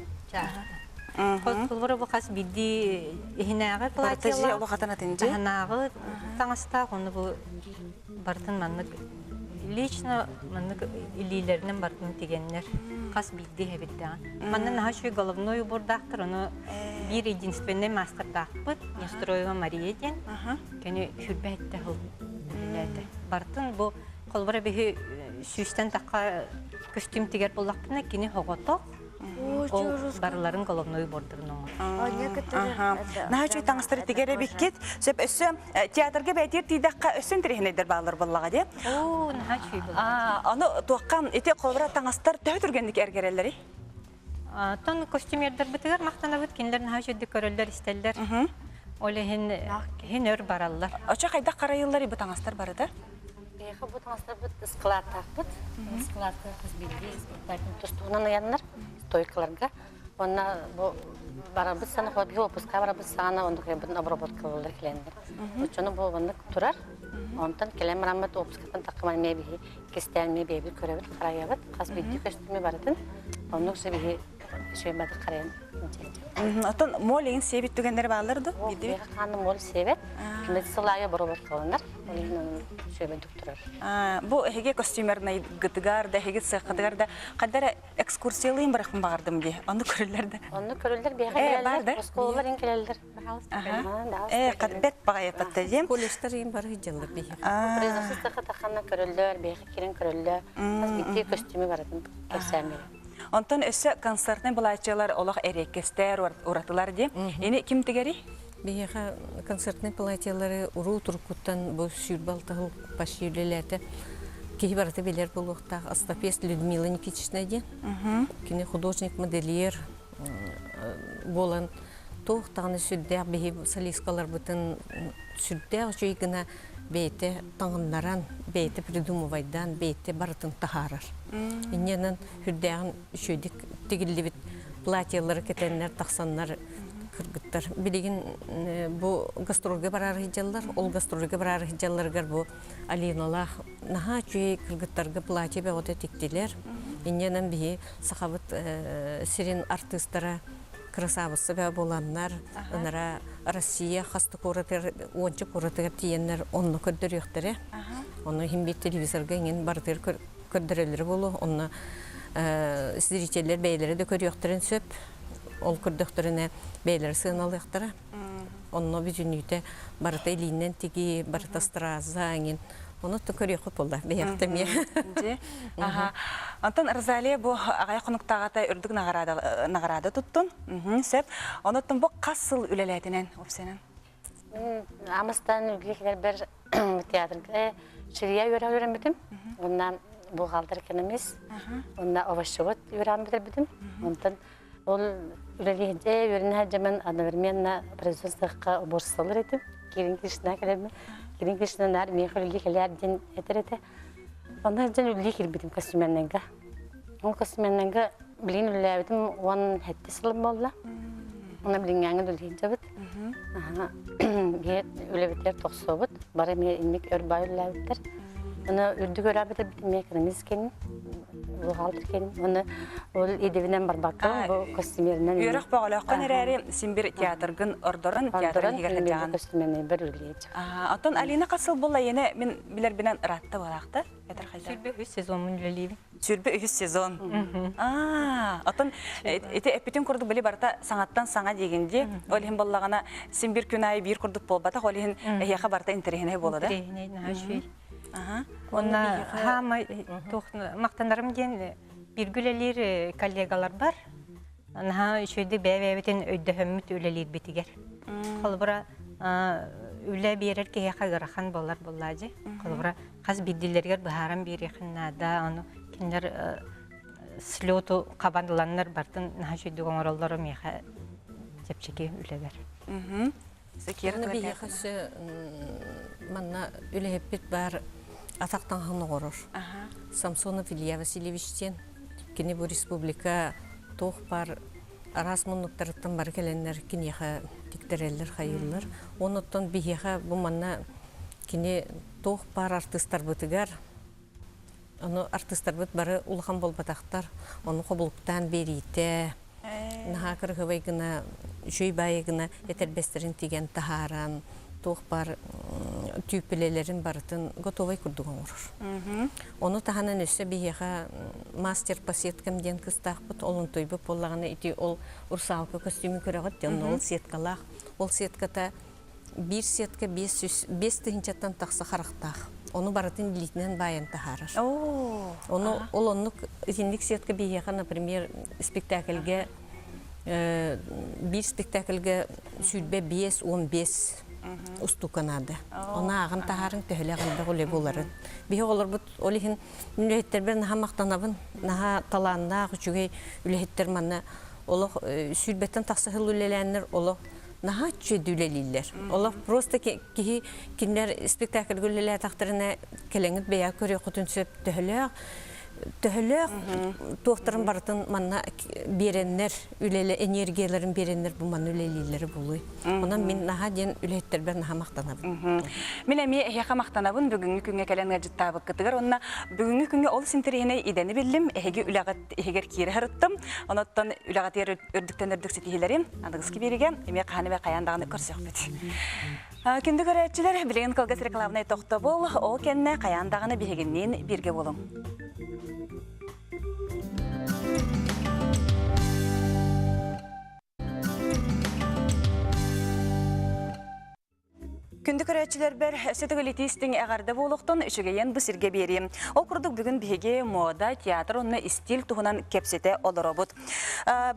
Холобура бу хас биирдии иһинээҕи платьелаах, таһынааҕы таҥастаах, ону бу барытын маннык лично маннык илиилэринэн барытын тигэннэр хас биирдии иһэбиттэҕин. Манна наһаа үчүгэй головной убордаахтар, ону биир единственный маастардаахпыт Нестроева Мария диэн. Кини сүрбэ этте сыл үлэлээтэ. Барытын бу холобура биһи сүүстэн тахха көстүүм тигэр буоллахпына кини соҕотох ол барыларын головной убордарын оҥор. Наһаа үчүгэй таҥастары тигэр эбиккит. Сөп өссө театрга бээтиэр тиийдэххэ өссө интэриэһинэйдэр бааллар буоллаҕа дии. Оо, наһаа үчүгэй буолла. Аны туохха ити холобура таҥастар төһө түргэнник эргэрэллэрий? Оттон костюмердарбытыгар махтанабыт, кинилэр наһаа үчүгэйдик көрөллөр-истэллэр. Ол иһин иһин өр бараллар. Очо хайдах харайыллар бу таҥастар барыта? Биһиэхэ бу таҥастарбыт ыскылааттаахпыт. Ыскылаатка хас биирдии испэктээкил тус-туһунан ыйаннар стойкаларга. Уонна бу барарбыт сана, биһи отпуска барарбыт саҕана оннук кэлбитин обработкалыыллар кэлэннэр. Оччону бу оннук турар. Онтон кэлэн бараммыт отпускаттан таххаман эмиэ биһи кистээн эмиэ бэйэбит көрөбүт, харайабыт. Хас биирдии көстүүмү барытын оннук биһи үчүгэй харайан Оттон моль иҥ сиэбит түгэннэр бааллар ду? Биһиэхэ хааны моль сиэбэт. Кини сыл аайы обработкаланар. Ол иһин онон үчүгэйдик турар. Бу эһиги костюмернайгытыгар да, эһиги цеххытыгар да ханна эрэ экскурсиялыын барахпын баҕардым дии. Онну көрүллэр да. Онну көрүллэр биһиэхэ кэлэллэр, оскуолалар иҥ кэлэллэр. Э, бэт баҕайыппатта диэн. Колледжтар иин бары дьыллар биһиэхэ. Производство таханна көрөллөр, биһиэхэ кирин көрөллөр. Хас биирдии көстүүмү барытын кэпсээн Онтон өссө концертнай былааччылар олох эриэккэстэр, уратылар дии. Ини ким тигэрий? Биһиэхэ концертнай платьелары уруу туруккуттан бу 26 сыл почти үлэлээтэ. Киһи барыта билэр буолуохтаах Астафест Людмила Никитична диэн. Кини художник-модельер буолан туох даҕаны сүрдээх биһи солисткаларбытын сүрдээх үчүгэй гына бэйэтэ таҥыннаран, бэйэтэ придумывайдаан, бэйэтэ барытын таһаарар. Инньэнэн сүрдээҕин үчүгэйдик тигиллибит платьелары кэтэннэр тахсаннар кыргыттар. Билигин бу гастрольга бараары сылдьаллар. Ол гастрольга бараары сылдьалларыгар бу Алиналаах наһаа үчүгэй кыргыттарга платье бөҕөтө тиктилэр. Инньэнэн биһи сахабыт сирин артыыстара кырасаабысса бөҕө буоланнар, ынара Россия хас да куоратыгар, уонча куоратыгар тиийэннэр онно көрдөрүөхтэрэ. Ону иһин биир телевизорга иҥин барытыгар көрдөрөллөрө буолуо. Онно зрителлэр бэйэлэрэ да көрүөхтэрин сөп. Ол көрдөхтөрүнэ бэйэлэрэ сыаналыахтара. Онно бүтүннүүтэ барыта илиинэн тигии, барыта страза иҥин. Ону то көрүөххүт буолла бэйэхтэ эмиэ. Дьэ. Аха. Онтон Розалия бу аҕай хонуктааҕыта үрдүк наҕараада наҕараада туттун. Сөп. Онуттан бу хас сыл үлэлээтинэн опсенан? Мин Амыстан үлэлии кэлэрбэр театрга швея үөрэҕи үөрэммитим. Уонна бухгалтер-экономист. Уонна овощевод үөрэҕин бүтэрбитим. Онтон ол үлэлиһинчэ үөрэнэ сылдьаммын одновременно производствоҕа уборщицалар этим. Кирин Кришна кэлэммин. Кирин Кришна наар миэхэ үлэлии кэлээр диэн этэр этэ. Онно сылдьан үлэлии киирбитим костюмернайга. Ол костюмернайга билигин үлэлээбитим 17 сылым буолла. Уонна билиҥҥээҥҥэ да үлэлии Биһи үлэбитигэр тохсуобут, бары эмиэ инник өр баай үлэлээбиттэр. Аны үрдүк үөрээбит эбит эмиэ экономист кэнин, бухгалтер кэнин. Уонна ол идэбинэн барбакка бу костюмеринэн Үөрэх бөҕөлөөххүн эрээри син бир театргын ордорон театрын иһигэр сылдьаҕын. Костюмернайбар үлэлиэччи. Оттон Алина хас сыл буолла ийэнэ мин билэрбинэн ыраатта буолаахта. Этэр хайда? Сүрбэ үһүс сезоммун үлэлиибин. 23 сезон. Аа, оттон ити эппитин курдук били барыта саҥаттан саҥа диигин дии. Ол иһин буоллаҕына син бир күн аайы биир курдук буолбатах, ол иһин эһиэхэ барыта интэриэһинэй буола да. Интэриэһинэй, наһаа үчүгэй. Уонна хаамай туох махтанарым диэн бииргэ үлэлиир коллегаларбар наһаа үчүгэйдик бэйэ-бэйэбитин өйдөһөммүт үлэлиирбитигэр. Холобура, үлэ биэрэр киһиэхэ ыарахан буолар буоллаа дьи. Холобура, хас биирдиилэригэр быһааран биэриэхин наада, ону кинилэр слету хабан ыланнар бартын наһаа үчүгэйдик оҥороллоро миэхэ чэпчэки үлэбэр. Уонна биһиэхэ өссө манна үлэһиппит баар атах таҥаһын оҥорор. Самсонов Илья Васильевич диэн. Кини бу республика туох баар араас муннуктарыттан бары кэлэннэр киниэхэ тиктэрэллэр, хайыыллар. Оннуттан биһиэхэ бу манна кини туох баар артыыстарбытыгар ону артыыстарбыт бары улахан буолбатахтар, ону хобулуктаан биэриитэ. Наһаа кырыһыбай гына, үчүгэй баайы гына этэрбэстэрин тигэн таһааран, туох баар түүппүлэлэрин барытын готовай курдук оҥорор. Ону таһынан өссө биһиэхэ мастер по сеткам диэн кыстаахпыт, ол онтуйбут буоллаҕына ити ол русалка көстүүмүн көрөҕүт диэн ол сеткалаах. Ол сетката биир сетка 5 тыһыынчаттан тахса харахтаах. Ону барытын илиитинэн баайан таһаарар. Ону ол оннук итинник сетка биһиэхэ, например, спектакльгэ биир спектакльгэ 25-15 устуука наада. Ону ааҕан таһаарыҥ төһөлөөх элбэх үлэ буоларын. Биһи оҕолорбут ол иһин үлэһиттэрбэр наһаа махтанабын. Наһаа талааннаах, үчүгэй үлэһиттэр манна олох сүүрбэттэн тахса сыл үлэлээннэр олох наһаа үчүгэйдик үлэлииллэр. Олох просто киһи кинилэр спектакльга үлэлээтэхтэринэ кэлэҥҥит бэйэ көрүөххүтүн сөп төһөлөөх төһөлөөх туохтарын барытын манна биэрэннэр үлэлэ энергияларын биэрэннэр бу манна үлэлииллэрэ буолуой. Онон мин наһаа диэн үлэһиттэрбэр наһаа махтанабын. Мин эмиэ эһиэхэ махтанабын бүгүҥҥү күҥҥэ кэлэн ыалдьыттаабыккытыгар уонна бүгүҥҥү күҥҥэ олус интэриэһинэй идэни биллим. Эһиги үлэҕит иһигэр киирэ сырыттым. Онон үлэҕитигэр үрдүктэн үрдүк ситиһиилэри аныгыскы биэриигэ эмиэ хаһан эмэ хайаан даҕаны көрсүөхпүт. Күндү көрөөччүлэр, билигин кылгас рекламнай тохтобул, ол кэннэ хайаан даҕаны биһигинниин бииргэ буолуҥ. Күндү көрөөччүлэрбэр өссө төгүл итии-истиҥ эҕэрдэ буолуохтун, үчүгэйин бу сиргэ биэриим. Ол курдук бүгүн биһиги мода, театр уонна истиил туһунан кэпсэтэ олоробут.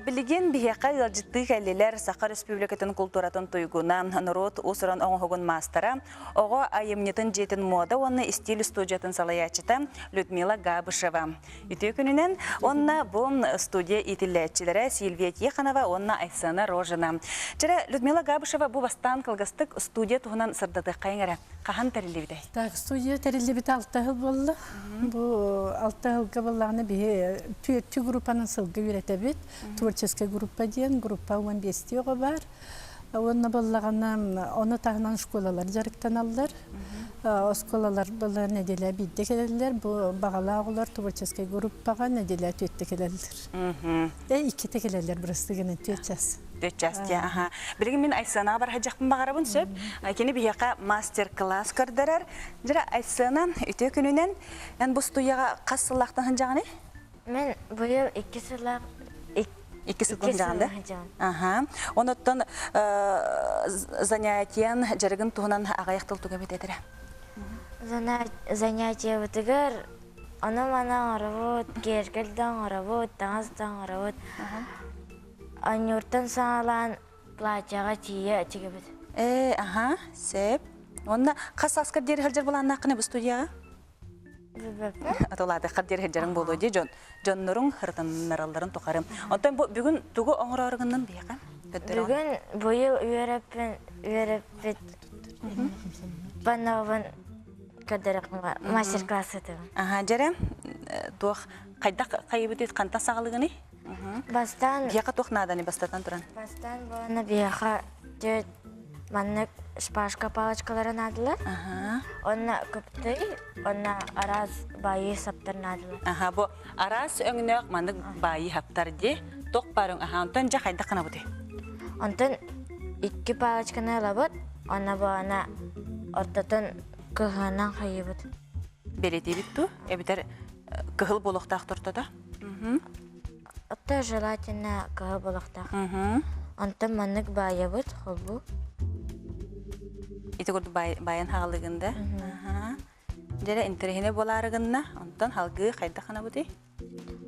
Билигин биһиэхэ ыалдьыттыы кэллилэр Саха Республикатын култууратын туйгуна, норуот уус-уран оҥоһугун маастара, оҕо айымньытын дьиэтин мода уонна истиил студиятын салайааччыта Людмила Габышева. Үтүө күнүнэн уонна бу студия иитиллээччилэрэ Сильвия Тихонова уонна Айсена Рожина. Чэрэ, Людмила Габышева бу бастаан кылгастык студия туһунан сырдатыаххайыҥ эрэ. Хаһан тэриллибитэй? Так, студия тэриллибитэ алта сыл буолла. Бу алта сылга буоллаҕына биһи түөртүү группанан сылга үөрэтэбит. Творческая группа диэн группа 15 оҕо бар. Уонна буоллаҕына ону таһынан школалар дьарыктаналлар. Оскуолалар была нэдиэлэ биирдэ кэлэллэр. Бу баҕалаах оҕолор творческай группаҕа нэдиэлэ түөртэ кэлэллэр. Э иккитэ кэлэллэр бырастыы гынан түөрт час. Түөрт час дии, аха. Билигин мин Айсыанаҕа барыһадьахпын баҕарабын сөп. Кини биһиэхэ мастер-класс көрдөрөр. Дьэ, Айсыана, үтүө күнүнэн эн бу студияҕа хас сыллаахтан сылдьаҕыный? Мен быйыл икки сыллаах Икки сыллаах сылдьаҕын да? Аха. Онуттан занятиен дьарыгын туһунан аҕыйах тыл туга эбит этэрэ? Занятиебытыгар ону-маны оҥоробут, киэргэл да оҥоробут, таҥас да оҥоробут. Анньууртан саҕалаан платьеҕа тиийэ тигибит. Ээ, аха, сөп. Уонна хас сааскар диэри сылдьар былааннааххыный бу студияҕа? Атылаатаххар диэри сылдьарыҥ буолуо дии дьон дьонноруҥ ырытыннаралларын тухары. Онтон бу бүгүн тугу оҥороору гыннын биһиэхэ? Бүгүн быйыл үөрэппин үөрэппит панобун көрдөрөхпүн мастер-класс ытыбын. Аха, дьэрэ туох хайдах хайыбытыт хантан саҕалыгыный? Бастаан Биһиэхэ туох нааданы бастатан туран? Бастаан буолана биһиэхэ түөрт маннык шпажка палочкалара наадалар. Онно көптөй, онно араас баайыы саптар наадалар. Аха, бу араас өҥнөөх маннык баайыы хаптар дии. Туох баар өҥ? Аха, онтон дьэ хайдах гынабытый? Онтон икки палочканы ылабыт, онно буолана ортотун кыһыанан хайыбыт. Бэлэтиибит туу? Эбэтэр кыһыл буолуохтаах тортото? Отто желательно кыһыл буолуохтаах. Онтон маннык баайабыт холбуу. Ити курдук баайан хаалыгын да? Дьэрэ интэриэһинэй буолаары гынна. Онтон халгыы хайдах гынабытый?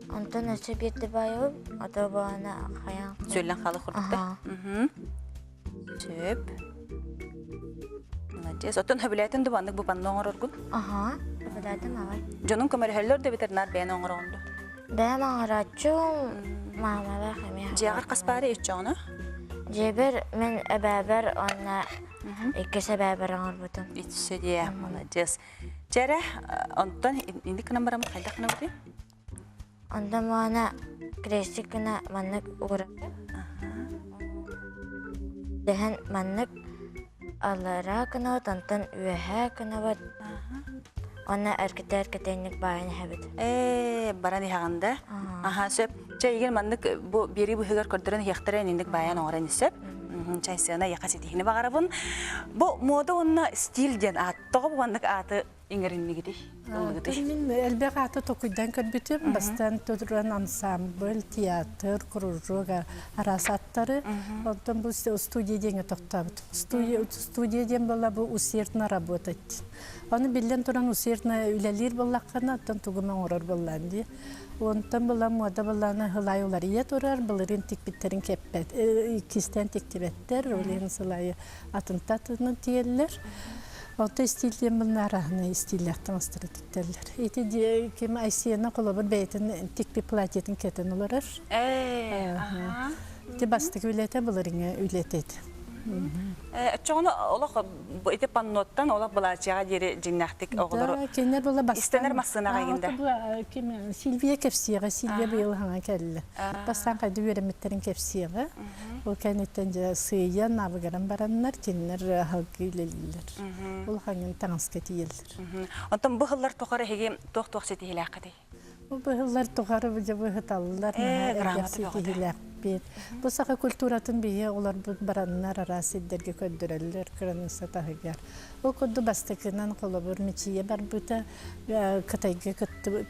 Онтон өссө биирдэ баайабыт, ото буолана хайаан Сүөллэн хаалы курдук да? Сөп. Молодец. Оттон хөбүлээтин да маннык бу панно оҥороргун? Аха, хөбүлээтим аҕай. Дьонуҥ көмөлөһөллөр да эбэтэр наар бэйэн оҥороҕун дуо? Бэйэм оҥорооччум, маамалаах эмиэ. Дьиэҕэр хас баары иччэҕинэ? Дьиэбэр мин эбээбэр уонна иккис эбээбэр оҥорбутум. Иччэ диэ, молодец. Чэрэ, онтон инник гынан бараммыт хайдах гынабытый? Онтон маана крестик гына маннык уурабыт. Дэһэн маннык аллараа гынабыт, онтон үөһээ гынабыт. Уонна эргитэ-эргитэ инник баайан иһэбит. Ээ, баран иһэҕин да? Аха, сөп. Чэ, егер маннык бу биэрии быһыгар көрдөрөн иһиэхтэрэ инник баайан оҥорон сөп. Чай сыана яха ситиһини баҕарабын. Бу мода уонна стиль диэн аат. Тоҕо бу маннык ааты иҥэриннигитий? Ыллыгытый? Мин элбэх ааты токуйдан көрбүтүм. Бастаан туран ансамбль, театр, кружок араас аттары. Онтон бу студия диэҥэ тохтообут. Студия диэн буолла бу усердно работать. Ону биллэн туран усердно үлэлиир буоллаххына, оттон тугум оҥорор буоллаан дии. Онтон була муода буллаана сылайы уларыйа турар, былырыын тикпиттэрин кэппэт, иккистээн тиктибэттэр, ол иһин сылайы атынта атынын тиэллэр. Онто истиилдиэн булна араһына истииллээх таҥастары тиктэллэр. Ити ким Айсиена холобур бэйэтин тикпи платьетын кэтэн олорор. Ити бастакы үлэтэ былырыҥҥы үлэтэ ити. Оччоҕуна олох ити панноттан олох былаачыйаҕа диэри дьиҥнээхтик оҕолору кинилэр була истэнэр массыынаҕа иҥдэ. Ким Сильвия кэпсиэҕэ, Сильвия быйыл хаҥа кэллэ. Бастаан хайда үөрэммиттэрин кэпсиэҕэ. Ол кэнниттэн дьэ сыыйан абыгыран бараннар кинилэр аһылгы үлэлииллэр. Ол хаҥын таҥаска тиийэллэр. Онтон бу сыллар тухары эһиги туох-туох ситиһиилээххитий? Бу быһыллар тухары дьэ быһыталлар, наһаа элбэх ситиһиилээхпит. Бу саха культуратын биһи олорбут бараннар араас сирдэргэ көрдөрөллөр кыраныысса таһыгар. Ол курдук бастакынан холобур Мичийэ барбыта, Кытайга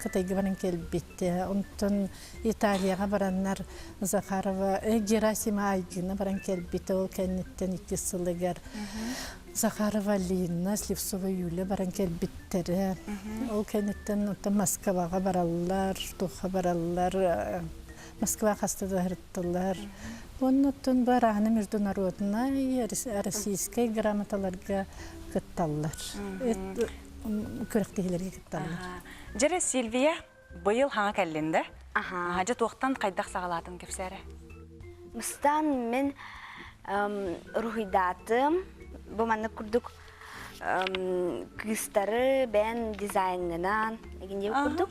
Кытайга баран кэлбит. Онтон Италияҕа бараннар Захарова Герасима Айгына баран кэлбитэ. Ол кэнниттэн иккис сылыгар Захарова Лина, Слепцова Юля баран кэлбиттэрэ. Ол кэнниттэн оттон Москваҕа бараллар, туохха бараллар, Москва хаста да сырыттылар. Уонна оттон бу арааһына международнай, российскай грамоталарга кытталлар. Күрэхтэһиилэргэ кытталлар. Дьэрэ Сильвия, быйыл хаҥа кэллин да? Аха. Дьэ туохтан хайдах саҕалаатын кэпсээрэ? Мыстаан мин уруһуйдаатым. Бу маннык курдук кыыстары бэйэн дизайнынан эгиндиэ курдук.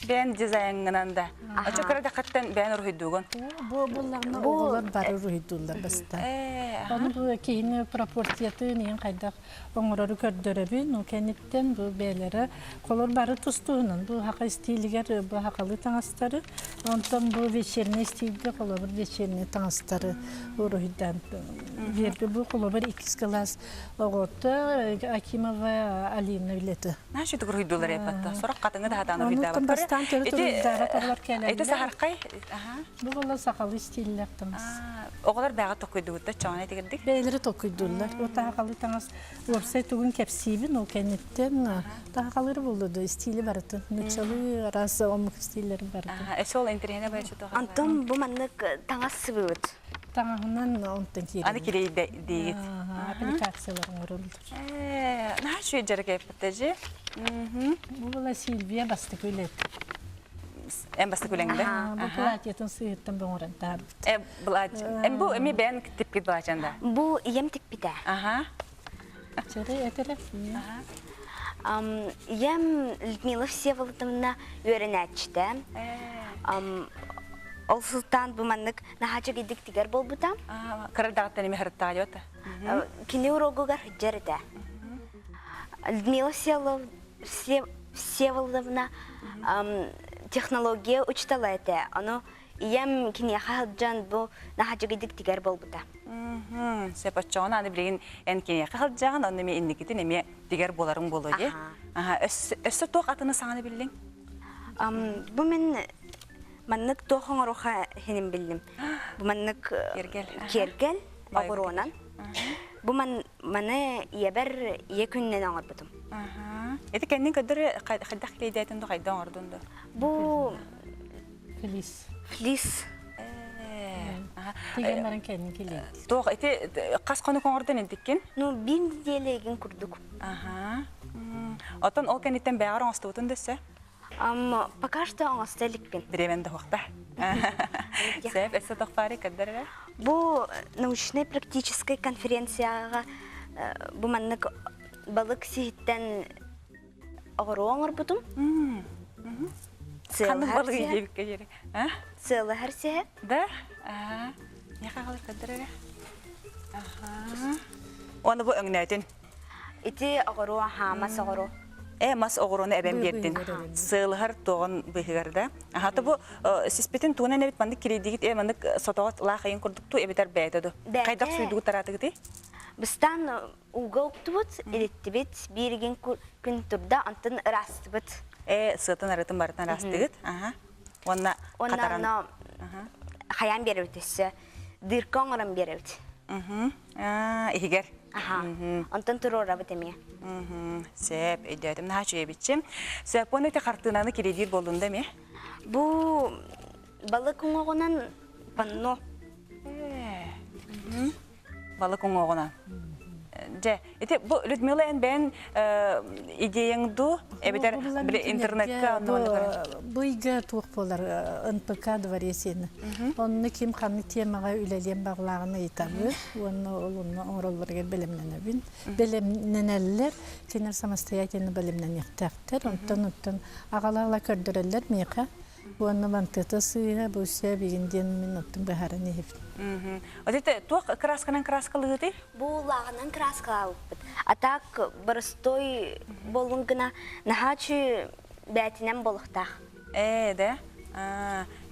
Бэйэн дизайнынан да. Очо кыра дахаттан бэйэн уруһуйдуугун. Бу буллаҕына оҕолор бары уруһуйдууллар бастаан. Ону бу киһини пропорциятын иһин хайдах оҥорору көрдөрөбүн. Ол кэнниттэн бу бэйэлэрэ холор бары тус-туһунан бу саха истиилигэр бу сахалыы таҥастары, онтон бу вечерний стилгэ холобур вечерний таҥастары уруһуйдаан биэрби. Бу холобур иккис кылаас оҕото Акимова Алина үлэтэ. Наша уруһуйдуулар эппатта. Сорох хатыҥы да хатаан уруһуйдаабаттар. Бастаан төрүт уруһуйдаабат оҕолор кэлэллэр. Ити саһархай. Бу буолла сахалыы стиллээх таҥас. Оҕолор бэйэҕэ толкуйдугуттар чоҕун этигирдик? Бэйэлэрэ толкуйдууллар. Ол таһахалыы таҥас уопсай тугун кэпсиибин, ол кэнниттэн таһахалыыр буолла да стили барытын. Нууччалыы араас омук стиллэрин барытын. Өссө ол интэриэһинэ бэйэчэ Онтон бу маннык таҥас сыбыбыт. Таҥаһынан онтон киирэн. Аны кириэйдэ диигит. Аппликациялар оҥороллор. Наһаа үчүгэй дьарык эппиттэ Бу была Сильвия бастакы үлэт. Эн бастакы үлэҥ да? Бу платьетын сыыһыттан боҥорон таһаарбыт. Э, платье. Эн бу эми бэйэн тикпит платьян да? Бу ийэм тикпитэ. Аха. Чэрэ этэрэ. Ийэм Людмила Всеволодовна үөрэнээччитэ. Ол сылтаан бу маннык наһаа чэгийдик тигэр буолбута. Кыра даҕаттан эми харыттаайота. Кини урогугар сылдьар этэ. Людмила Всеволодовна технология учуутала этэ. Ону ийэм киниэхэ сылдьан бу наһаа дьигидик тигэр буолбута. Сөп оччоҕуна аны билигин эн киниэхэ сылдьаҕын, онно эмиэ инникитин эмиэ тигэр буоларыҥ буолуо дии. Өссө туох атыны саҥаны биллиҥ? Бу мин маннык туох оҥоруха иһинин биллим. Бу маннык киэргэл оҕуруонан. Бу маны ийэбэр ийэ күнүнэн оҥорбутум. Ити кэннин көрдөр хайдах килейдээтин да хайда оҥордун да? Бу флис. Флис. Тигэн баран кэннин килейдир. Туох ити хас хонук оҥордун интиккин? Ну, биир неделя курдук. Аха. Оттон ол кэнниттэн бэйэҕэр оҥостубутун дөссө? Пока что оҥосто иликпин. Бириэмэн да уохта. Сөп, өссө тохпаары көрдөр эрэ. Бу научнай-практическай конференцияҕа бу маннык балык сиһиттэн оҕуруо оҥорбутум. Ханнык балык диэбиккэ диэри? Сыалаһар сиһэ. Да? Не хаалар көрдөр эрэ. Оны бу өҥнөөтүн. Ити оҕуруо, хаамас оҕуруо. Э, мас оҕуруону эбэн биэрдин. Сыалыһар туоҕун быыһыгар да. Аха, то бу сиспитин тугунан эбит маннык кирийдигит э маннык сотоҕо лаах айын курдук ту эбитэр бэйэтэ ду. Хайдах суйдугут тараатыгытый? Быстаан ууга уктубут, ириттибит, бииригин күн турда, онтон ыраастыбыт. Э, сыатын арытын барытын ыраастыгыт. Аха. Уонна хатаран. Уонна хайаан биэрэбит өссө. Дырка оҥорон биэрэбит. Иһигэр. Аха. Онтон туруорабыт эмиэ. Сөп, өйдөөтүм. Наһаа үчүгэйбитчи. Сөп, уонна ити хартыынаны кириэдиир буоллун да эмиэ? Бу балык уҥуоҕунан панно. Балык уҥуоҕунан. Дьэ, ити бу Людмила эн бэйэн идеяң дуу, эбэтэр интернетка Бу ыйга туох буолар НПК дворецины. Онно ким ханнык темаҕа үлэлиэн баҕалааҕын ыйытабыт уонна ол онно оҥороллоругар бэлэмнэнэбин. Бэлэмнэнэллэр, кинилэр самостоятельно бэлэмнэниэхтээхтэр. Онтон оттон аҕала-аҕала көрдөрөллөр миэхэ. Уонна мантыта сыыһа бу билин диэн мин оттон быһааран иһэбин. Отите туох красканан краскалыгытый? Бу лааҕынан краскалаабыппыт. А так боростой буоллун гына наһаачы бээтинэн буолуохтаах. Ээ да.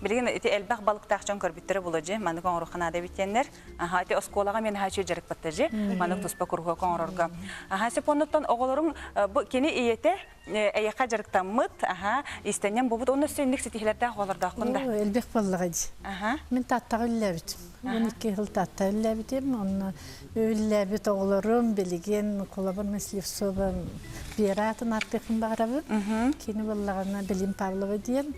Билигин ити элбэх балыктаах дьон көрбүттэрэ була дьи, маннык оҥоруохха наада эбит диэннэр. Аха, ити оскуолаҕа мен наһаа үчүгэй дьарыкпатта дьи, маннык туспа куруһуок оҥорорго. Аха, сепоннуттан оҕолорум бу кини ийэтэ эйэхэ дьарыктаммыт, аха, иистэнньэҥ буолбут, онно өссө инник ситиһилэрдээх оҕолордоохпун да. Элбэх буоллаҕа дии. Мин Тааттаҕа үллээбитим. 12 сыл Таатта үллээбитим. Онно үллээбит оҕолорум билигин холобур Слепцова Вера атын ааттыахпын баҕарабын. Кини буоллаҕына Белин Павлова диэн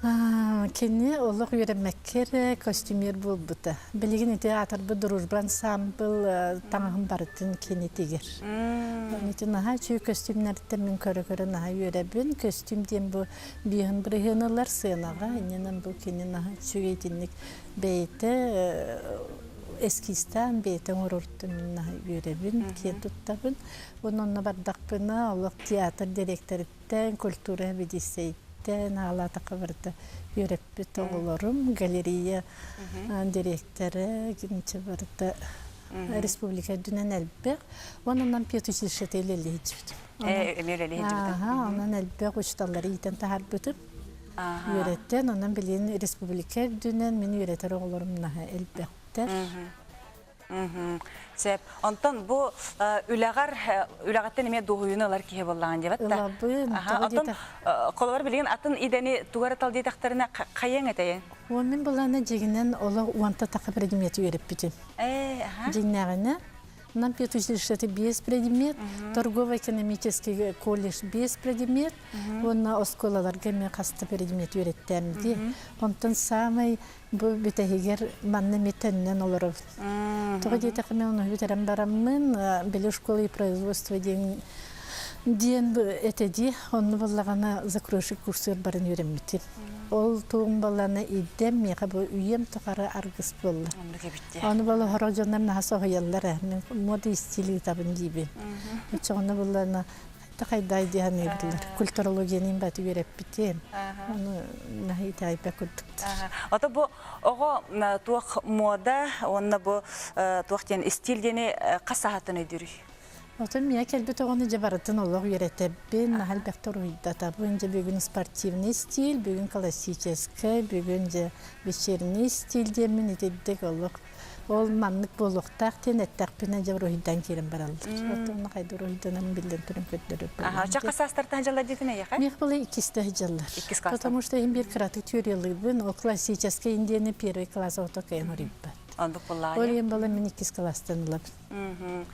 Кини олох үөрэммэккэ эрэ костюмер буолбута. Билигин ити аатырбыт Дружба ансаамбыл таҥаһын барытын кини тигэр. Ити наһаа үчүгэй көстүүмнэртэн мин көрө-көрө наһаа үөрэбин. Көстүүм диэн бу биэһин бырыһыан ылар сыанаҕа. Иннинэн бу кини наһаа үчүгэй итинник бэйэтэ эскизтаан бэйэтэ оҥорортон мин наһаа үөрэбин, киэн туттабын. Уонна онно бардахпына олох театр дириэктэриттэн, культура сэбиэдиссэйиттэн аалаатахха барыта үөрэппит оҕолорум, галерея дириэктэрэ, киничэ барыта республика үрдүнэн элбэх. Онон педучилищета үлэлии сылдьыбытым. Эмиэ үлэлии сылдьыбытым. Онон элбэх учууталлары иитэн таһаарбытым. Үөрэттэн, онон билигин республика үрдүнэн мин үөрэтэр оҕолорум наһаа элбэхтэр. Сөп. Онтон бу үлэҕэр үлэҕиттэн эмиэ дуоһуйууну ылар киһи буоллаҕын диэбэт да? Ылабын. Оттон холобур билигин атын идэни тугу эрэ тал диэтэхтэринэ хайыаҥ этэйин? Мин былаана дьиҥинэн олох уонта таха предмети үөрэппитим. Дьиҥнээҕинэ нам педучилищеты биэс предмет, торгово-экономический колледж биэс предмет, уонна оскуолаларга эмиэ хаста предмет үөрэттээм дии. Онтон саамай Бу бүтэһигэр манна эмиэ төннөн олоробут. Тоҕо диэтэххэ мен ону бүтэрэн бараммын, били школа и производство диэн диэн этэ дии. Онно буоллаҕына закройщик курсугар баран үөрэммитим. Ол туом балана идэм миэхэ бу үйэм тухары аргыс буолла. Ону буола хорох дьоннор наһаа соһуйаллар ээ. Мин мода стиль ыытабын диибин. Оччоҕуна буоллаҕына Хайдай дии саныыбытлар. Культурологияны баты үөрэппитим. Ону наһаа итэҕэйбэт курдуктар. Ото бу оҕо туох мода уонна бу туох диэн стиль диэни хас саһаттан өйдүүрүй? Отон миэ кэлбит оҕону дьэ барытын олох үөрэтэбин, наһаа элбэхтэ уруһуйдатабын. Дьэ бүгүн спортивный стиль, бүгүн классическай, бүгүн дьэ вечерний стиль диэммин итирдик олох Ол маннык буолуохтаах диэн эттэхпинэ дьэ уруһуйдаан киирэн бараллар. Оттон хайда уруһуйданан биллэн туран көрдөрөр Аха, ча хас саастартан дьаллар диэтин эйиэхэ? Миэх была иккисте дьаллар. Иккис класстан. Потому что им бир кыратык теориялыыбын, ол классический индияны первый класс ото кыйан уруйбат. Ондук буллаҕа. Ол иһин была мин иккис класстан ылабын.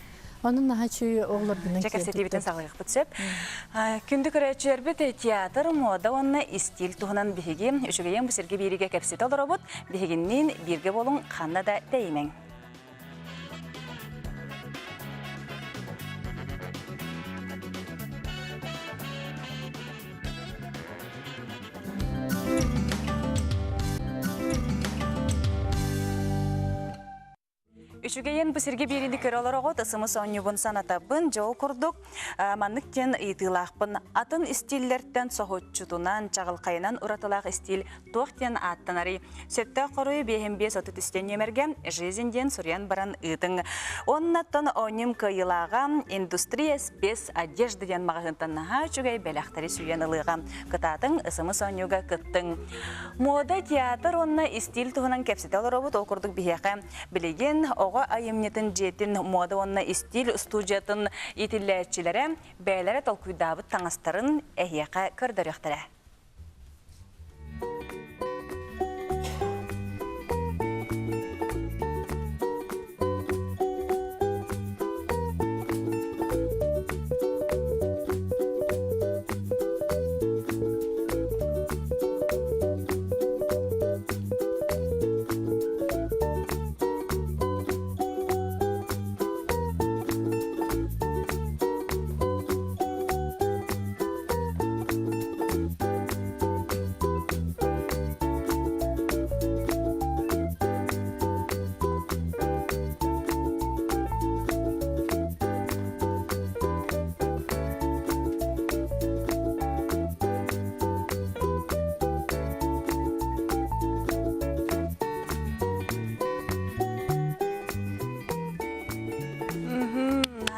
Онон наһаа үчүгэй оҕолорбунан Чэ кэпсэтиибитин салгыахпыт сөп. Күндү көрөөччүлэрбит театр, муода уонна истиил туһунан биһиги үчүгэйиэн бу сиргэ бииригэ кэпсэтэ олоробут. Биһигинниин бииргэ буолуҥ, ханна да тэйимэҥ. Үчүгэйин бу сиргэ биэриини көрө олороҕут, ысымыс оонньуубун санатабын, дьол курдук маннык диэн ыйытыылаахпын. Атын истииллэртэн соһуччутунан, чаҕылхайынан уратылаах истиил туох диэн ааттанарый? Сөптөөх хоруйу биэһин 5 30 нүөмэргэ «Жизнь» диэн суруйан баран ыытыҥ. Уоннаттан оонньуум кыайыылааҕа «Индустрия спец одежды» диэн маҕаһыынтан наһаа үчүгэй бэлэхтэри сүүйэн ылыаҕа. Кытаатыҥ, ысымыс оонньууга кыттыҥ. Муода, театр уонна истиил туһунан кэпсэтэ олоробут. Ол курдук биһиэхэ Билигин оҕо айымньытын дьиэтин муода уонна истиил устуудьуйатын иитиллээччилэрэ бэйэлэрэ толкуйдаабыт таҥастарын эһиэхэ көрдөрүөхтэрэ.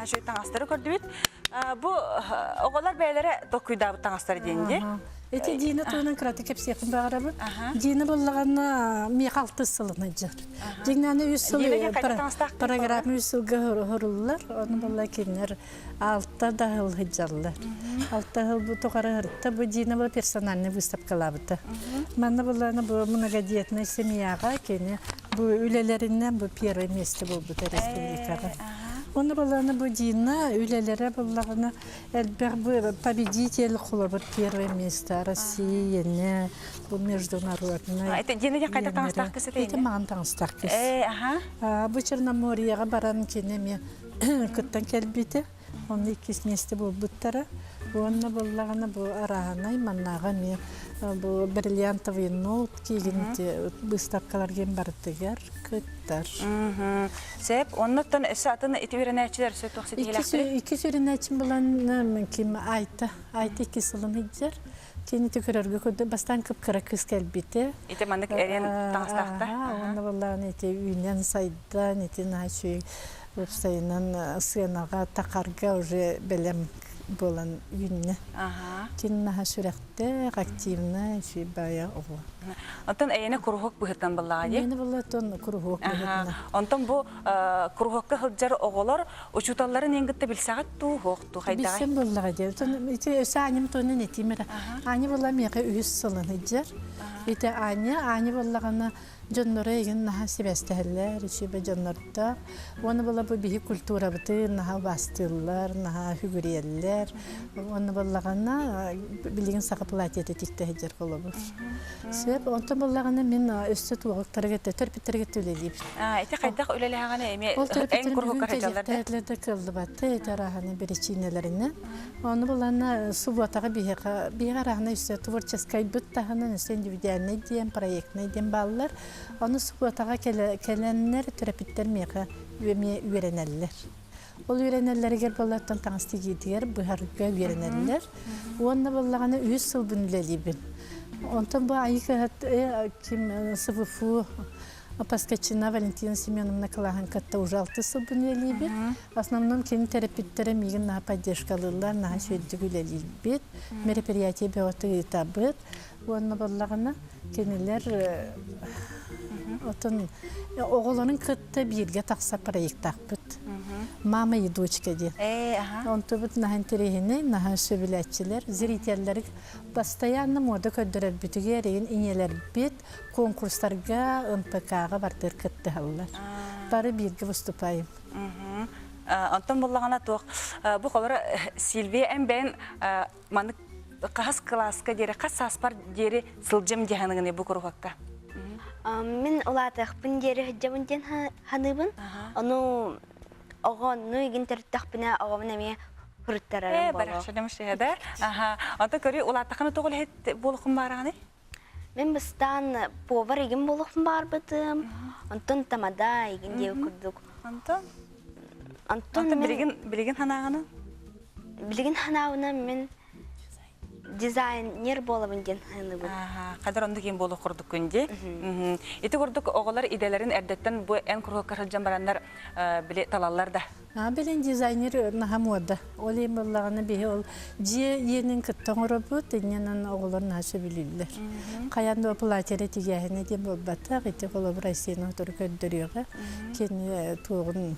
Үчүгэй таҥастары көрдүбүт. Бу оҕолор бэйэлэрэ толкуйдаабыт таҥастара диэн дии. Ити Дина туһунан кыратык кэпсиэхпин баҕарабын. Дина буллаҕына миэхэ алтыс сылын сылдьар. Дьиҥнээн үс сыл программа үс сылга хоруллар. Ону буолла кинилэр Алта да сыл сылдьаллар. Алта сыл бу тухары сырытта. Бу Дина бу персональный выставкалаабыта. Манна буллаана бу многодетная семьяҕа кини бу үлэлэринэн бу первое место буолбута республикаҕа. Онно буллаана бу Дина үлэлэрэ буллаҕына элбэх бу победитель холобур первое место Россия иэнэ бу международный. Это Дина диэн хайдах таҥастаах кыс этэй? Ити маҕан таҥастаах кыс. Э, аха. Бу Черноморьеҕа баран кини эмиэ кыттан кэлбитэ. Онно иккис миэстэ буолбуттара. Уонна буоллаҕына бу арааһынай маннааҕы эмиэ бу бриллиантовый ноут киигинти быыстапкаларга барытыгар кыттар. Сөп. Оннуттан өссө атын ити үөрэнээччилэр өссө туох ситиһиилээхтэрий? Иккис үөрэнээччим булан ким Айта. Айта иккис сылын сылдьар. Кинити көрөргө көрдө бастаан кып-кыра кыыс кэлбитэ. Ити маннык эриэн таҥастаахта. Уонна буоллаҕына ити үүнэн сайдан ити наһаа үчүгэй уопсайынан сыанаҕа тахарга уже бэлэм буолан үүннэ. Кини наһаа сүрэхтээх, активная, үчүгэй баайа оҕо. Онтон эйэни куруһуок быһыытынан буллаҕа дии? Эйэни булла куруһуок быһыытынан. Онтон бу куруһуокка сылдьар оҕолор учууталларын эҥин кытта билсэҕит дуу, суох дуу, хайдаҕый? Билсэн буоллаҕа дии. Оттон ити өссө Аанньам туһунан этиим эрэ. Аня буолла миэхэ үһүс сылын сылдьар. Ити Аня, Аня буоллаҕына дьонноро эйигин наһаа сибээстэһэллэр, үчүгэй дьоннордоох. Уонна буолла бу биһи культурабытын наһаа убаастыыллар, наһаа үгүрүйэллэр. Уонна буоллаҕына билигин саха платьета тиктэ сылдьар холобур. Сөп. Онтон буоллаҕына мин өссө туоҕуктарга төрпүттэргэ үлэлиибин. Ити хайдах үлэлээҕини эмиэ Ол эн төрөппүттэрим куруук бүгүн сылдьаллар да? кэлиэхтээтлэр да кыаллыбатта ити арааһаны биричиинэлэринэн. Ону булана субуотаҕа биһиэхэ биһиэхэ арааһына өссө творческайбыт таһынан өссө индивидуальнай диэн, проектнай диэн бааллар. Ону субуотаҕа кэлэннэр төрөппүттэр миэхэ эмиэ үөрэнэллэр. Ол үөрэнэллэригэр буоллартан таҥас тигиитигэр быһарга үөрэнэллэр. Уонна буоллаҕына үһүс сылбын үлэлиибин. Онтон бу Айыы кыһат ким СВФУ Поскачина Валентина Семеновна кылааһын кытта уже алтыс сылбын үлэлиибин. В основном кини төрөппүттэрэ миигин наһаа поддержкалыыллар, наһаа үчүгэйдик үлэлиирбит, мероприятие бөҕөтө ыытабыт. Уонна буоллаҕына кинилэр отон оҕолорун кытта бииргэ тахсар проектаахпыт. Мама и дочка диэн. Онтубут наһаа интэриэһинэй, наһаа сөбүлээччилэр, зрителлэри постоянно мода көрдөрөрбүтүгэр игин ийэлэрбит конкурстарга НПК-ҕа бардыр кыттыһаллар. Бары бииргэ выступаем. Онтон буллаҕына туох бу холоро Сильвия эн бэйэн маннык хаһыс кылааска диэри хас сааспар диэри сылдьым дии саныгыный бу куруһуокка? Мин улаатыахпын диэри сылдьабын диэн саныыбын. Ону оҕону игин төрүттэхпинэ оҕобун эмиэ суруттарарым Э, буолуо. барахшадым шеда. Аха. Онто көрүү улааттахына тоҕо үлэһит буолухум баараҕыный? Мин бастаан повар игин буолуохпун баҕарбытым. Онтон тамада игин диэбит курдук. Антон? Онтон Антон билигин билигин санааҕынан? Билигин санаабынан мин дизайнер буолабын диэн саныыбын. Хадыр оннук ким буолуох курдуккун дии. Ити курдук оҕолор идэлэрин эрдэттэн бу эн куруһуокка сылдьан бараннар били талаллар да. Аа, билин дизайнер наһаа муода. Ол иһин буоллаҕына биһи ол дьиэ иэнин кытта оҥоробут, инньэнэн оҕолор наһаа сөбүлүүллэр. Хайаан да платье тигээһинэ диэн буолбатах, ити холобур Айсена сотору көрдөрүөҕэ. Кини туоҕун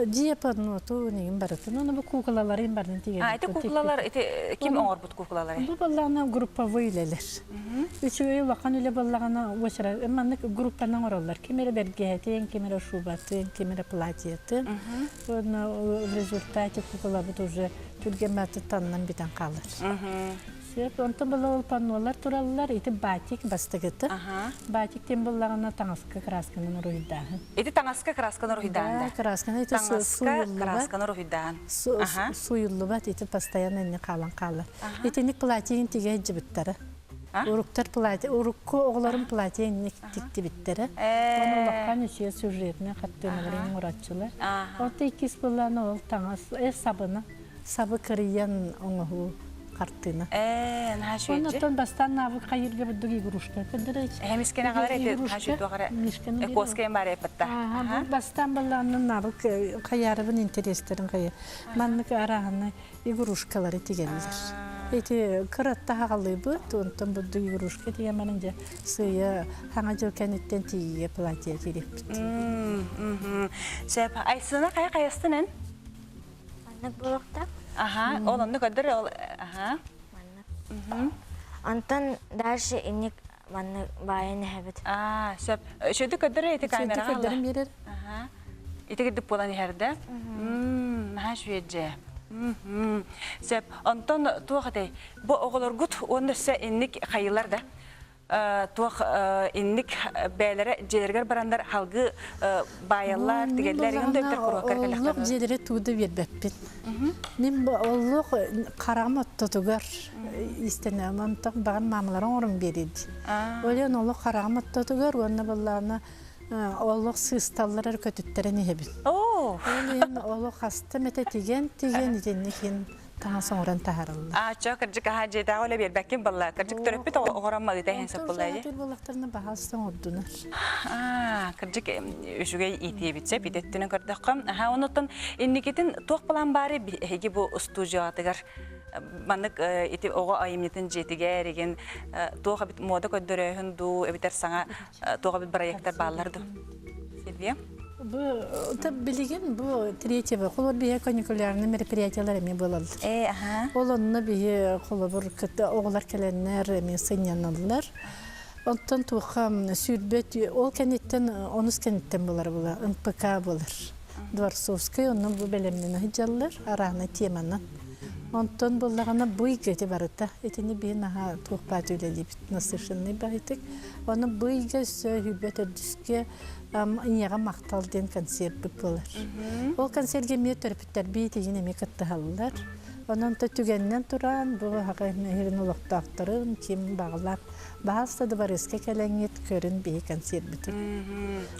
дьиэ панноту нигин барытын, оны бу куукулаларын барын тигэн. А, ити куукулалар ити ким оҥорбут куукулалары? Бу буоллаҕына групповой үлэлэр. Үчүгэй улахан үлэ буоллаҕына уочара маннык группанан оҥороллор. Ким эрэ бэргэһэтин, ким эрэ шубатын, ким эрэ платьетын. Уонна в результате куукулабыт уже түргэн таннан бүтэн хаалар. Сөп. Онтон была ол паннолар тураллар. Ити батик бастыгыты. Батик диэн буллаҕына таҥаска красканан уруһуйдааһын. Ити таҥаска красканан уруһуйдаан да? Красканы ити Таҥаска красканы уруһуйдаан. Суйуллубат, ити постоянно инне хаалан хаалар. Итинник платье тигэ дьыбыттара. Уруктар платье, урукку оҕолорун платье инник тиктибиттэрэ. Оны улахан үчүгэй сюжетный хаттыыналарын оҥороччулар. Оттон иккис былаан ол таҥас, э сабына, сабы кырыйан оҥоһуу хартыына. Ээ, наһаа үчүгэй. Оннуттан бастаан наабык хайырга бурдук игрушка көрдөрөч. Эмискене галар эти наһаа туох эрэ куоскайын баар эппитта. Бастаан баллааннан наабык хайаарыбын интерестерин хайа. Маннык араһаны игрушкалары тигэллэр. Эти кыратта хагалыыбыт, онтон бурдук игрушка тиген баран дьэ сыыйа хаҥа дьыл кэнниттэн тиийэ платье кириэппит. Сөп. Айсына хайа хайастын эн? Маннык буолуохтаах. Аха, ол онну көрдөр ол аха. Маннык. Онтон дальше инник маннык баайан иһэбит. Аа, сөп. Шөдү көрдөр ити камераҕа. Шөдү көрдөрөн биэрэр. Аха. Ити кирдик буолан иһэр да. Мм, наһаа үчүгэйдьэ. Сөп. Онтон туох этэй? Бу оҕолоргут уонна өссө инник хайылар да? Туох инник бээлэрэ дьиэлэригэр бараннар халгы баайаллар, тигэллэр, игин да өттөр куруоккар кэлэхтэр. Олох дьиэлэри тууда биэрбэппин. Мин олох хараҕым оттотугар истэнэм, онтон баҕар маамалара оҥорон биэрид. Ол олох хараҕым оттотугар уонна быллаана олох сыысталлар эрэ көтүттэрэн иһэбин. Оо! Ол иһин олох хастым этэ тигэн-тигэн итинник иһин таҥас оҥорон таһаараллар. Аа, чо, кырдьык аһаа дьиэтээҕи үлэ биэрбэккин балла. Кырдьык төрөппүт оҕорон малыта иһин сөп булла дии. буоллахтарына баһаалыста оҥордунар. Аа, кырдьык үчүгэй иитиэбит сөп ити өттүнэн көрдөххө. Аһаа, онуттан инникитин туох план баары эһиги бу устуудьуйатыгар маннык ити оҕо айымньытын дьиэтигэр игин туох эбит муода көрдөрөөһүн дуу эбитэр саҥа туох эбит проекттар бааллар дуу? Сильвия? Бу билигин бу третьего холобур биһи каникулярный мероприятиялар эмиэ буолаллар. Э, аха. Ол онно биһи холобур кытта оҕолор кэлэннэр эмиэ сынньаналлар. Оттон туохха сүүрбэт ол кэнниттэн онус кэнниттэн булар була НПК буолар. Дворцовскай онно бу бэлэмнэнэ сылдьаллар араана теманан. Онтон буоллаҕына бу ыйга ити барыта. Итини биһи наһаа туох баат үлэлиибит насыщенный баһытык. Ону бу ыйга өссө сүүрбэ төрдүскэ ийэҕэ махтал диэн концертпыт буолар. Ол концертгэ эмиэ төрөппүттэрбит игин эмиэ кыттыһаллар. Онон то түгэннэн туран бу аҕа иһин олохтоохторун ким баҕалаах баһаалыста дыбарыаска кэлэҥҥит көрүн биһи концертбытын.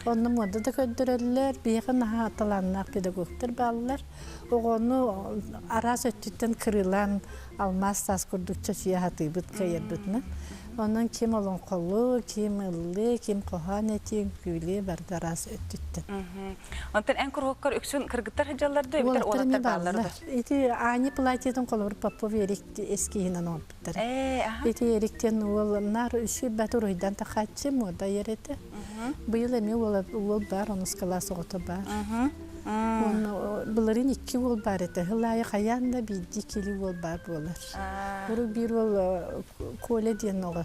Онно муода да көрдөрөллөр, биһиэхэ наһаа талааннаах педагогтар бааллар. Оҕону араас өттүттэн кырыылаан алмаас таас курдук чочуйа сатыыбыт кыайарбытынан. Онон ким олоҥхолуу, ким ыллыы, ким хоһоон этии, үҥкүүлүү барда араас өттүттэн. Онтон эн куруһуоккар үксүн кыргыттар сылдьаллар да эбэтэр уолаттар бааллар да? Ити Аня платьетын холобур Попов Эрик эскиһинэн оҥорбуттар. Ити Эриктен уол наар үчүгэй бат уруһуйдан тахааччы муода айар этэ. Быйыл эмиэ уол баар, онус кылаас оҕото баар. Уонна былырыын икки уол баар этэ. Сыл аайы хайаан да биирдии кили уол баар буолар. Урут биир уол Коля диэн оҕо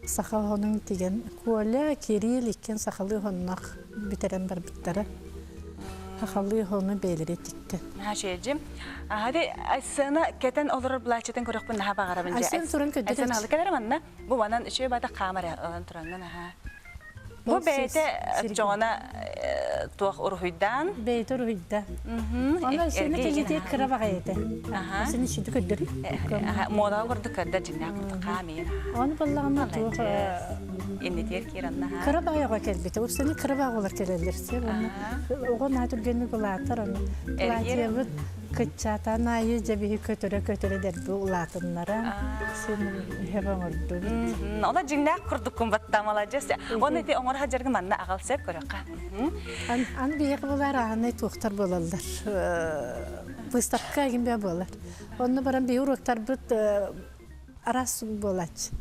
саха оһонун тигэн Коля, Кирилл иккиэн сахалыы оһонноох бүтэрэн барбыттара. Сахалыы оһону бэйэлэрэ тиктэ. Наһаа үчүгэйдьим. Аһади Айсена кэтэн олорор былааччытын көрөхпүн наһаа баҕарабын дьэ. Айсен туран көрдөрөр. Айсен алы кэлэр манна. Бу манан үчүгэй бата хаамар ылан тураҥҥын аһаа. Бу бэйэтэ дьоҕуна. туох уруһуйдаан? Бэйэтэ уруһуйда. Онно сені кэлитиэ кыра баҕайы этэ. Сені сүдү көрдөрүй. Муодаҕа курдук көрдөр дьиҥнээх курдук хаамыйын. Оны баллаҕына туох иннитиэр кииранна. Кыра баҕайы оҕо кэлбитэ. Урсаны кыра баҕа оҕолор кэлэллэр. Оҕо наһаа түргэнник улаатар ону. Платьебыт кыччаатан аайы дьэбиһи көтөрө-көтөрө дэрби улаатыннара син иһэп оҥордубут. Ола дьиҥнээх курдуккун батта маладьыс. Оны ити оҥор хаджаргы манна аҕал сөп көрөххө. Ан биһиэхэ булар аанай туохтар буолаллар. Выставка кимбэ буолар. Онно баран биһи уруоктарбыт араас буолааччы.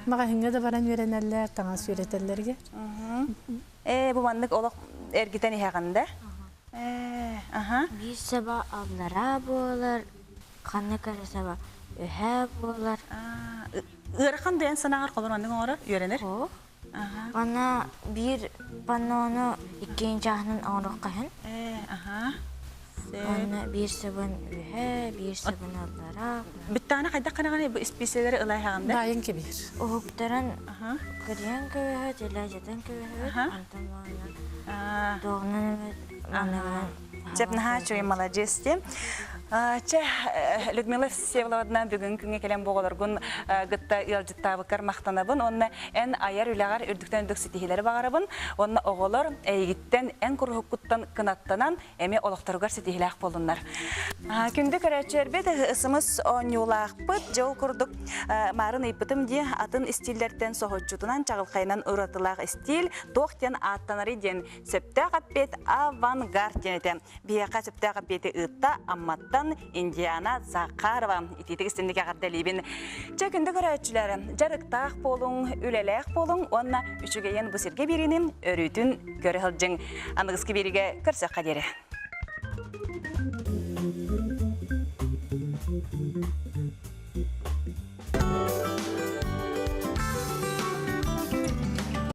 Маҕаһыыҥҥа да баран үөрэнэллэр, таҥас үөрэтэллэргэ. Ээ, бу маннык олох эргитэн иһэҕин да? Ээ, аха. Биир саба аллараа буолар, ханнык эрэ саба үһээ буолар. Ыарахан да эн санааҕар холор маннык оҥорор, үөрэнэр? Суох. Аны биир паннону иккиэн чааһынан оҥоруохха иһин. Ээ, аха. Уонна биир сабын үһэ, биир сабын аллараа. Бүттаана хайдах ханаҕаны бу испиисэлэри ыла иһэҕин да? Баайын кэбиһэр. Уһуктарын кырыйан көбөһө, тэлээдьэтэн көбөһөбүт, онтон уонна туоҕунан эмит маныгынан Чэп наһаа үчүгэй маладьыас дии. Чэ, Людмила Всеволодовна бүгүн күҥҥэ кэлэн бу оҕолоргун кытта ыалдьыттаабыккар махтанабын уонна эн айар үлэҕэр үрдүктэн үрдүк ситиһиилэри баҕарабын уонна оҕолор эйигиттэн эн куруһуккуттан кынаттанан эмиэ олохторугар ситиһиилээх буоллуннар. Күндү көрөөччүлэрбит ысымыс оонньуулаахпыт. Дьэ ол курдук маарын ыйпытым дии атын истииллэртэн соһуччутунан чаҕылхайынан уратылаах истиил туох диэн ааттанарый диэн сөптөөх эппиэт авангард диэн этэ. Биһиэхэ сөптөөх эппиэти ыытта Амматтан Индиана Захарова. Итиитик истинник эҕэрдэлиибин. Чэ күндү көрөөччүлэр, дьарыктаах буолуҥ, үлэлээх буолуҥ уонна үчүгэйин бу сиргэ биэринин өрүүтүн көрө сылдьыҥ. Аныгыскы биэриигэ көрсөххө диэри.